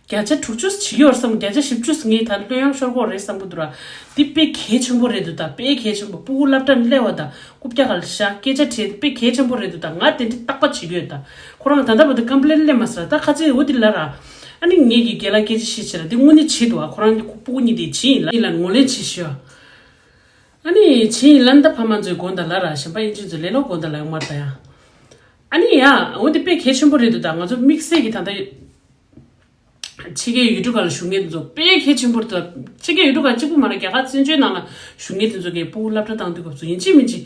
བརྒྱ་ཆ་དྲུག་ཅུ་བྱེད་ཀྱི་ཡོད་བསམ། བརྒྱ་ཆ་བཞི་བཅུ་ངས་ད་ལྷོད་ཡངས་ཤོར་གོ་རེད་བསམ་གི་འདུག་ར། འདི་དཔེ་གལ་ཆེན་པོ་རེད་འདུག་ད་དཔེ་གལ་ཆེན་པོ། སྤུ་གུ་སློབ་གྲྭ་ནས་སླེབས་པ་ད་རྐུབ་བཀྱག་ག་ལ་བཞག་སྐད་ཆ་དྲིས་དཔེ་གལ་ཆེན་པོ་རེད་འདུག་ད་ང་དེ་འདྲ་རྟག་པ་བྱེད་ཀྱི་ཡོད་ད། ཁོ་རང་ད་ལྟ་བར་དུ་ཀམ་པི་ལེན་སླེབས་མ་སོང་ར། ད་ཁ་ཚིག་འོ་འདི་ལ་ར། ཨ་ནི་ངེད་ཀྱི་རྒན་ལགས་སྐད་ཆ་བཤད་བྱས་ར། འདི་དངོས་གནས་བྱེད་འདུག་ཨ། ཁོ་རང་གི་སྤུ་གུ་གཉིས་དེ་བྱེད་ཡིན་ལ་ཡིན་ལ་ངོས་ལེན་བྱེད་ཤོག་ཨ་ནི་བྱེད་ཡིན་ལ་ད་ཕ་མ་ཚོའི་དགོངས་དག་ལ་ར། གཞན་པ་ཨིན་ཇི་ཚོའི་ལས་སླ་དགོངས་དག་ལ་ཡོང་མ་རེད་ད་ཡ། ཨ་ནི་ཡ་འོ་འདི་དཔེ་གལ་ཆེན་པོ་རེད་འདུག་ད་ང་ཚོ་དམིགས་བསལ་གྱི་ད་ལྟ་ཕྱི་རྒྱལ་ཡུལ་གྲུ་ཁག་ལ་བཞུགས་མཁན་དེ་ཚོ་དཔེ་གལ་ཆེན་པོ་རེད་འདུག་ཕྱི་རྒྱལ་ཡུལ་གྲུ་ཁག་གཅིག་པུ་མ་རེད། རྒྱ་གར་བཙན་བྱོལ་ནང་ལ་བཞུགས་མཁན་དེ་ཚོ་གིས་སྤུ་གུ་སློབ་གྲྭ་བཏང་དུས་སྐབས་སུ་ཡིན་གཅིག་མིན་གཅིག་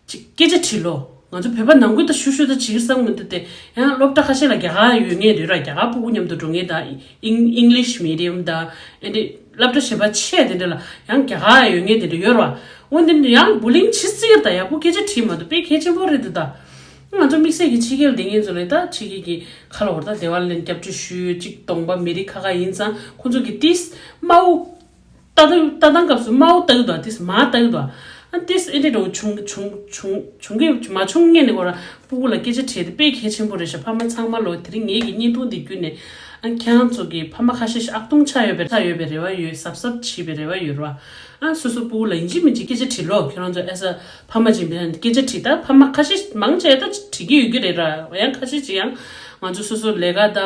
ཅིག་སྐད་ཆ་དྲིས་ལོ། ང་ཚོ་བོད་པ་ནང་ཁུལ་ད་ཤུ་ཤུ་ད་བྱེད་ཀྱི་བསམ་མི་འདུག་སྟེ། ཡང་སློབ་གྲྭ་ཁ་ཤས་ལ་རྒྱ་གར་ཡོད་མཁན་རེད་ར། རྒྱ་གར་སྤུ་གུ་མཉམ་དུ་འགྲོ་མཁན་ད། ཨིང་ཨིང་ལིཤ་མི་ཌི་ཡམ་ད། ཨེ་འདྲ་སློབ་གྲྭ་གཞན་པ་ཆེ་དེ་འདྲ་ལ་ཡང་རྒྱ་གར་ཡོད་མཁན་དེ་འདྲ་ཡོད་ར། འོ་འདི་འདྲ་ཡང་བུ་ལིང་བྱེད་སྲིད་ཀྱི་རེད་ད་ཡ། སྤུ་གུ་སྐད་ཆ་དྲིས་མ་འདུག་དཔེ་གལ་ཆེན་པོ་རེད་འདུག་ད། ང་ཚོ་དམིགས་བསལ་གྱི་ཕྱི་རྒྱལ་ལ་བསྡད་མཁན་ཚོ་ལ་ད་ཕྱི་རྒྱལ་གྱི་ཁ་ལོ་བར་ད་སྡེ་བ་ལེན་སྐྱབས་བཅོལ་ཞུ་ཅིག་གཏོང་པ་མི་རིགས་ཁག་ཁག་ཡིན་ཙང་ཁོང་ཚོ་གི་ཏིས་དམའ་བོ། ལྟ་སྟངས་སྐབས་སུ་དམའ་བོ་ལྟ་གི་འདུག་ཏིས་མ་ལྟ་གི་འདུག་ཨ་ཏིས་ཨེ་འདྲ་འདྲ་བོ་བྱུང་བྱུང་བྱུང་བྱུང་གི་མ་བྱུང་སྔོན་ནས་ཁོ་རང་སྤུ་གུ་ལ་སྐད་ཆ་དྲིས་ཏེ་དཔེ་གལ་ཆེན་པོ་རེད་ཤག་ཕ་མ་ཚང་མ་ལོ་དེ་རིང་ངེད་ཀྱི་བརྙན་ཐུང་འདི་བརྒྱུད་ནས་ཨ་ཁྱེད་རང་ཚོ་གི་ཕ་མ་ཁ་ཤས་ཤིག་ཨག་ཐུང་ཆགས་ཡོད་པའི་ཆགས་ཡོད་པའི་རེ་བ་ཡོད། གཟབ་གཟབ་བྱེད་པའི་རེ་བ་ཡོད་ར། ཨ་སོ་སོ་སྤུ་གུ་ལ་ཡིན་གཅིག་མིན་གཅིག་སྐད་ཆ་དྲིས་ལོ། ཁྱེད་རང་ཚོ་ཨེ་ས་ཕ་མ་ཅིག་ཡིན་པའི་སྐད་ཆ་དྲིས། ད་ཕ་མ་ཁ་ཤས་མང་ཆེ་ད་དྲི་གི་ཡོད་ཀྱི་རེད་ར། ཡང་ཁ་ཤས་ཅིག་ཡང་ང་ཚོ་སོ་སོ་ལས་ཀ་ད།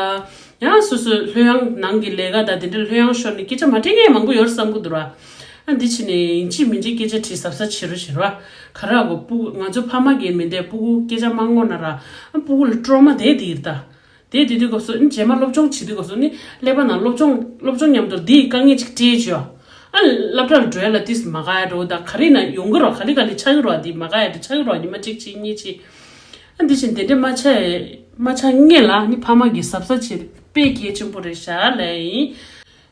ཡང་སོ་སོའི་ལྷོད་ཡངས་ནང་གི་ལས་ཀ་དང་དེ་འདྲའི་ལྷོད་ཡངས་ཤོར་ནས་སྐད་ཆ་མ་དྲིས་མཁན་མང་པོ་ཡོད་བསམ་གི་འདུག་ར། ཨ་འདི་ཕྱིན་ནས་ཡིན་གཅིག་མིན་གཅིག་སྐད་ཆ་དྲིས་གཟབ་གཟབ་བྱེད་རོགས་ཞེས་ར། ག་ར་གོ་སྤུ་གུ་ང་ཚོ་ཕ་མ་གིས་མི་འདས་སྤུ་གུ་སྐད་ཆ་མ་སྔོག་ན་ར། ཨ་སྤུ་གུ་ལ་ཊོ་རོ་མ་དེ་དེ་ཡིར་ད། དེ་དེ་དུས་སྐབས་སུ་ཨ་རྗེས་མ་སློབ་སྦྱོང་བྱེད་དུས་སྐབས་སུ་ནི་ཀླད་པ་ནང་སློབ་སྦྱོང་སློབ་སྦྱོང་མཉམ་དུ་འདིའི་དཀའ་ངལ་ཅིག་སྤྲད་བྱོས། ཨ་སློབ་གྲྭ་ལ་འགྲོ་ཡ་ལ་ཏིས་མ་དགའ་ཡ་འགྲོ་ད། ག་རེ་ན་ཡོང་གི་རོགས། ག་ལེ་ག་ལེ་ཆགས་ཀྱི་རོགས། འདི་མ་དགའ་ཡ་འདི་ཆགས་ཀྱི་རོགས། ཉི་མ་གཅིག་གཅིག་གཉིས་གཅིག་ཨ་འདི་བཞིན་དེ་འདྲ་མ་ཆགས་མ་ཆགས་སྔོན་ལ་ནི་ཕ་མ་གིས་གཟབ་གཟབ་བྱེད་དཔེ་གལ་ཆེན་པོ་རེད་ཤག་ལབ་ཡིན།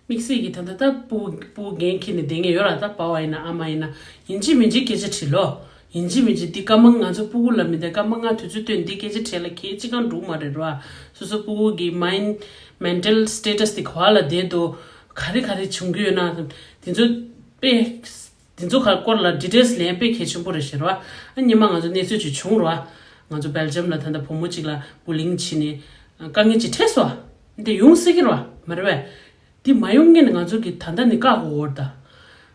དམིགས་བསལ་གྱི་ད་ལྟ་ད་སྤུ་སྤུ་འགན་འཁྱེར་ནས་བསྡད་མཁན་ཡོད་ར། ད་པ་ཕ་ཡིན་ན་ཨ་མ་ཡིན་ན་ཡིན་གཅིག་མིན་གཅིག་སྐད་ཆ་དྲིས་ལོ། ཡིན་གཅིག་མིན་གཅིག་འདི་སྐར་མ་ང་ཚོ་སྤུ་གུ་ལ་མི་འདའ་སྐར་མ་ལྔ་དུས་ཚོད་བཏོན་འདི་སྐད་ཆ་དྲིས་ལ་གལ་ཅི་གང་འགྲུག་མ་རེད་ར། སོ་སོ་སྤུ་གུ་གི་མའིན་མེན་ཊལ་སི་ཊེ་ཊས་དེ་ག་བ་ལ་བསྡད་འདུག་ག་རེ་ག་རེ་བྱུང་གི་ཡོད་ན་དེ་ཚོ་དཔེ། དེ་ཚོ་ག་སྐོར་ལ་ཌི་ཊེལ་སི་ལེན་དཔེ་གལ་ཆེན་པོ་རེད་ཤག་ར། ཨ་ཉི་མ་ང་ཚོ་གནས་ཚུལ་ཅིག་བྱུང་ར། ང་ཚོ་སྦེལ་ཇམ་ལ་ད་ལྟ་བུ་མོ་གཅིག་ལ་བུ་ལིང་བྱས་ནས་དཀའ་ངལ་ཅིག་འཕྲད་སོང་། འདི་ཡོང་སྲིད་ཀྱི་ར་མ་རེད་པས། འདི་མ་ཡོང་སྔོན་ནས་ང་ཚོ་གི་ད་ལྟ་ནས་བཀག་དགོས་རེད་ད།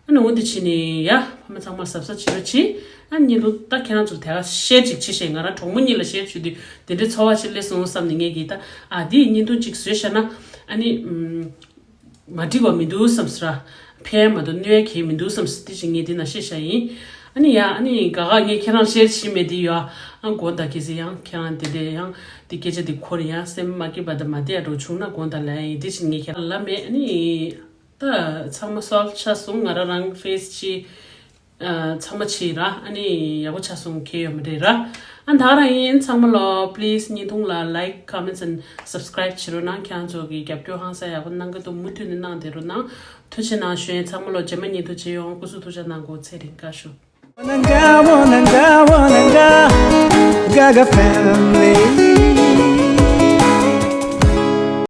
ཨ་ནི་འོ་འདི་བྱས་ནས་ཡ་ཕ་མ་ཚང་མ་གཟབ་གཟབ་བྱེད་རོགས་གྱིས། ཨ་ནི་བརྙན་ཐུང་ད་ཁྱེད་རང་ཚོར་དེ་ག་ཤེར་ཅིག་བྱེད་ཤེས། ང་རང་གྲོགས་མོ་གཉིས་ལ་ཤེར་བྱེད་དུས་དེ་འདྲའི་ཚོར་བ་ཞིག་སླེབས་སོང་བསམ་ནས་ངས་གི་ད་ཨ་འདི་བརྙན་ཐུང་ཅིག་བཟོས་བཞག་ན་ཨ་ནི་ཨམ། མ་འགྲིག་པ་མི་འདུག་བསམ་སོང་ར། ཕན་མ་གཏོགས་གནོད་ཡ་གང་ཡང་མི་འདུག་བསམ་སོང་། དེ་བཞིན་ངས་འདི་ན་བཤད་བཞག་ཡིན། ཨ་ནི་ཡ་ཨ་ནི་ག་ག་ངས་ཁྱེད་རང་ཤེར་བྱེད་མེད་དེ་ཡོད་ཨ། ཨ་དགོངས་དག་གལ་སྲིད་ཡང་ཁྱེད་རང་དེ་འདྲས་ཡང་དེ་སྐད་ཆ་དེ་གོ་རེ་ཡང་སེམས་མ་སྐྱིད་པ་དང་མ་བདེ་ཡ་འདྲ་བྱུང་ན་དགོངས་དག་ལབ་ཡིན། དེ་བཞིན་ངས་ཁྱེད་རང་ལབ་མེད། ཨ་ནི་ད་ཚང་མ་སོལ་ཆ་སོང་། ང་རང་རང་ཕེས་ཕྱི། ཨ་ཚང་མ་བྱས་ར། ཨ་ནི་ཡག་པོ་ཆགས་སོང་། ཁྱད་ཡོད་མ་རེད་ར། ཨ་ད་རང་ཡིན། ཚང་མ་ལོ་པི་ལི་སི་བརྙན་ཐུང་ལ་ལའིཀ་ཀོ་མེན་ཊི་སི་ཨེན་ཌི་སབ་སི་ཀ་རའིབ་བྱེད་རོགས་གནང་། ཁྱེད་རང་ཚོ་གི་རྒྱབ་སྐྱོར་ཧང་སང་ཡག་པོ་གནང་གི་འདུག་མུ་མཐུད་ནས་གནང་བསྡད་རོགས་གནང་། ཐུགས་རྗེ་གནང་ཞུ་ཡིན། ཚང་མ་ལོ་རྗེས་མ་བརྙན་ཐུང་མཇལ་ཡོང་། སྐུ་གཟུགས་ཐུགས་ཅག་གནང་དགོས། ཚེ་རིང་དགའ་ཤོག Wananga, wananga, wananga, Gaga family.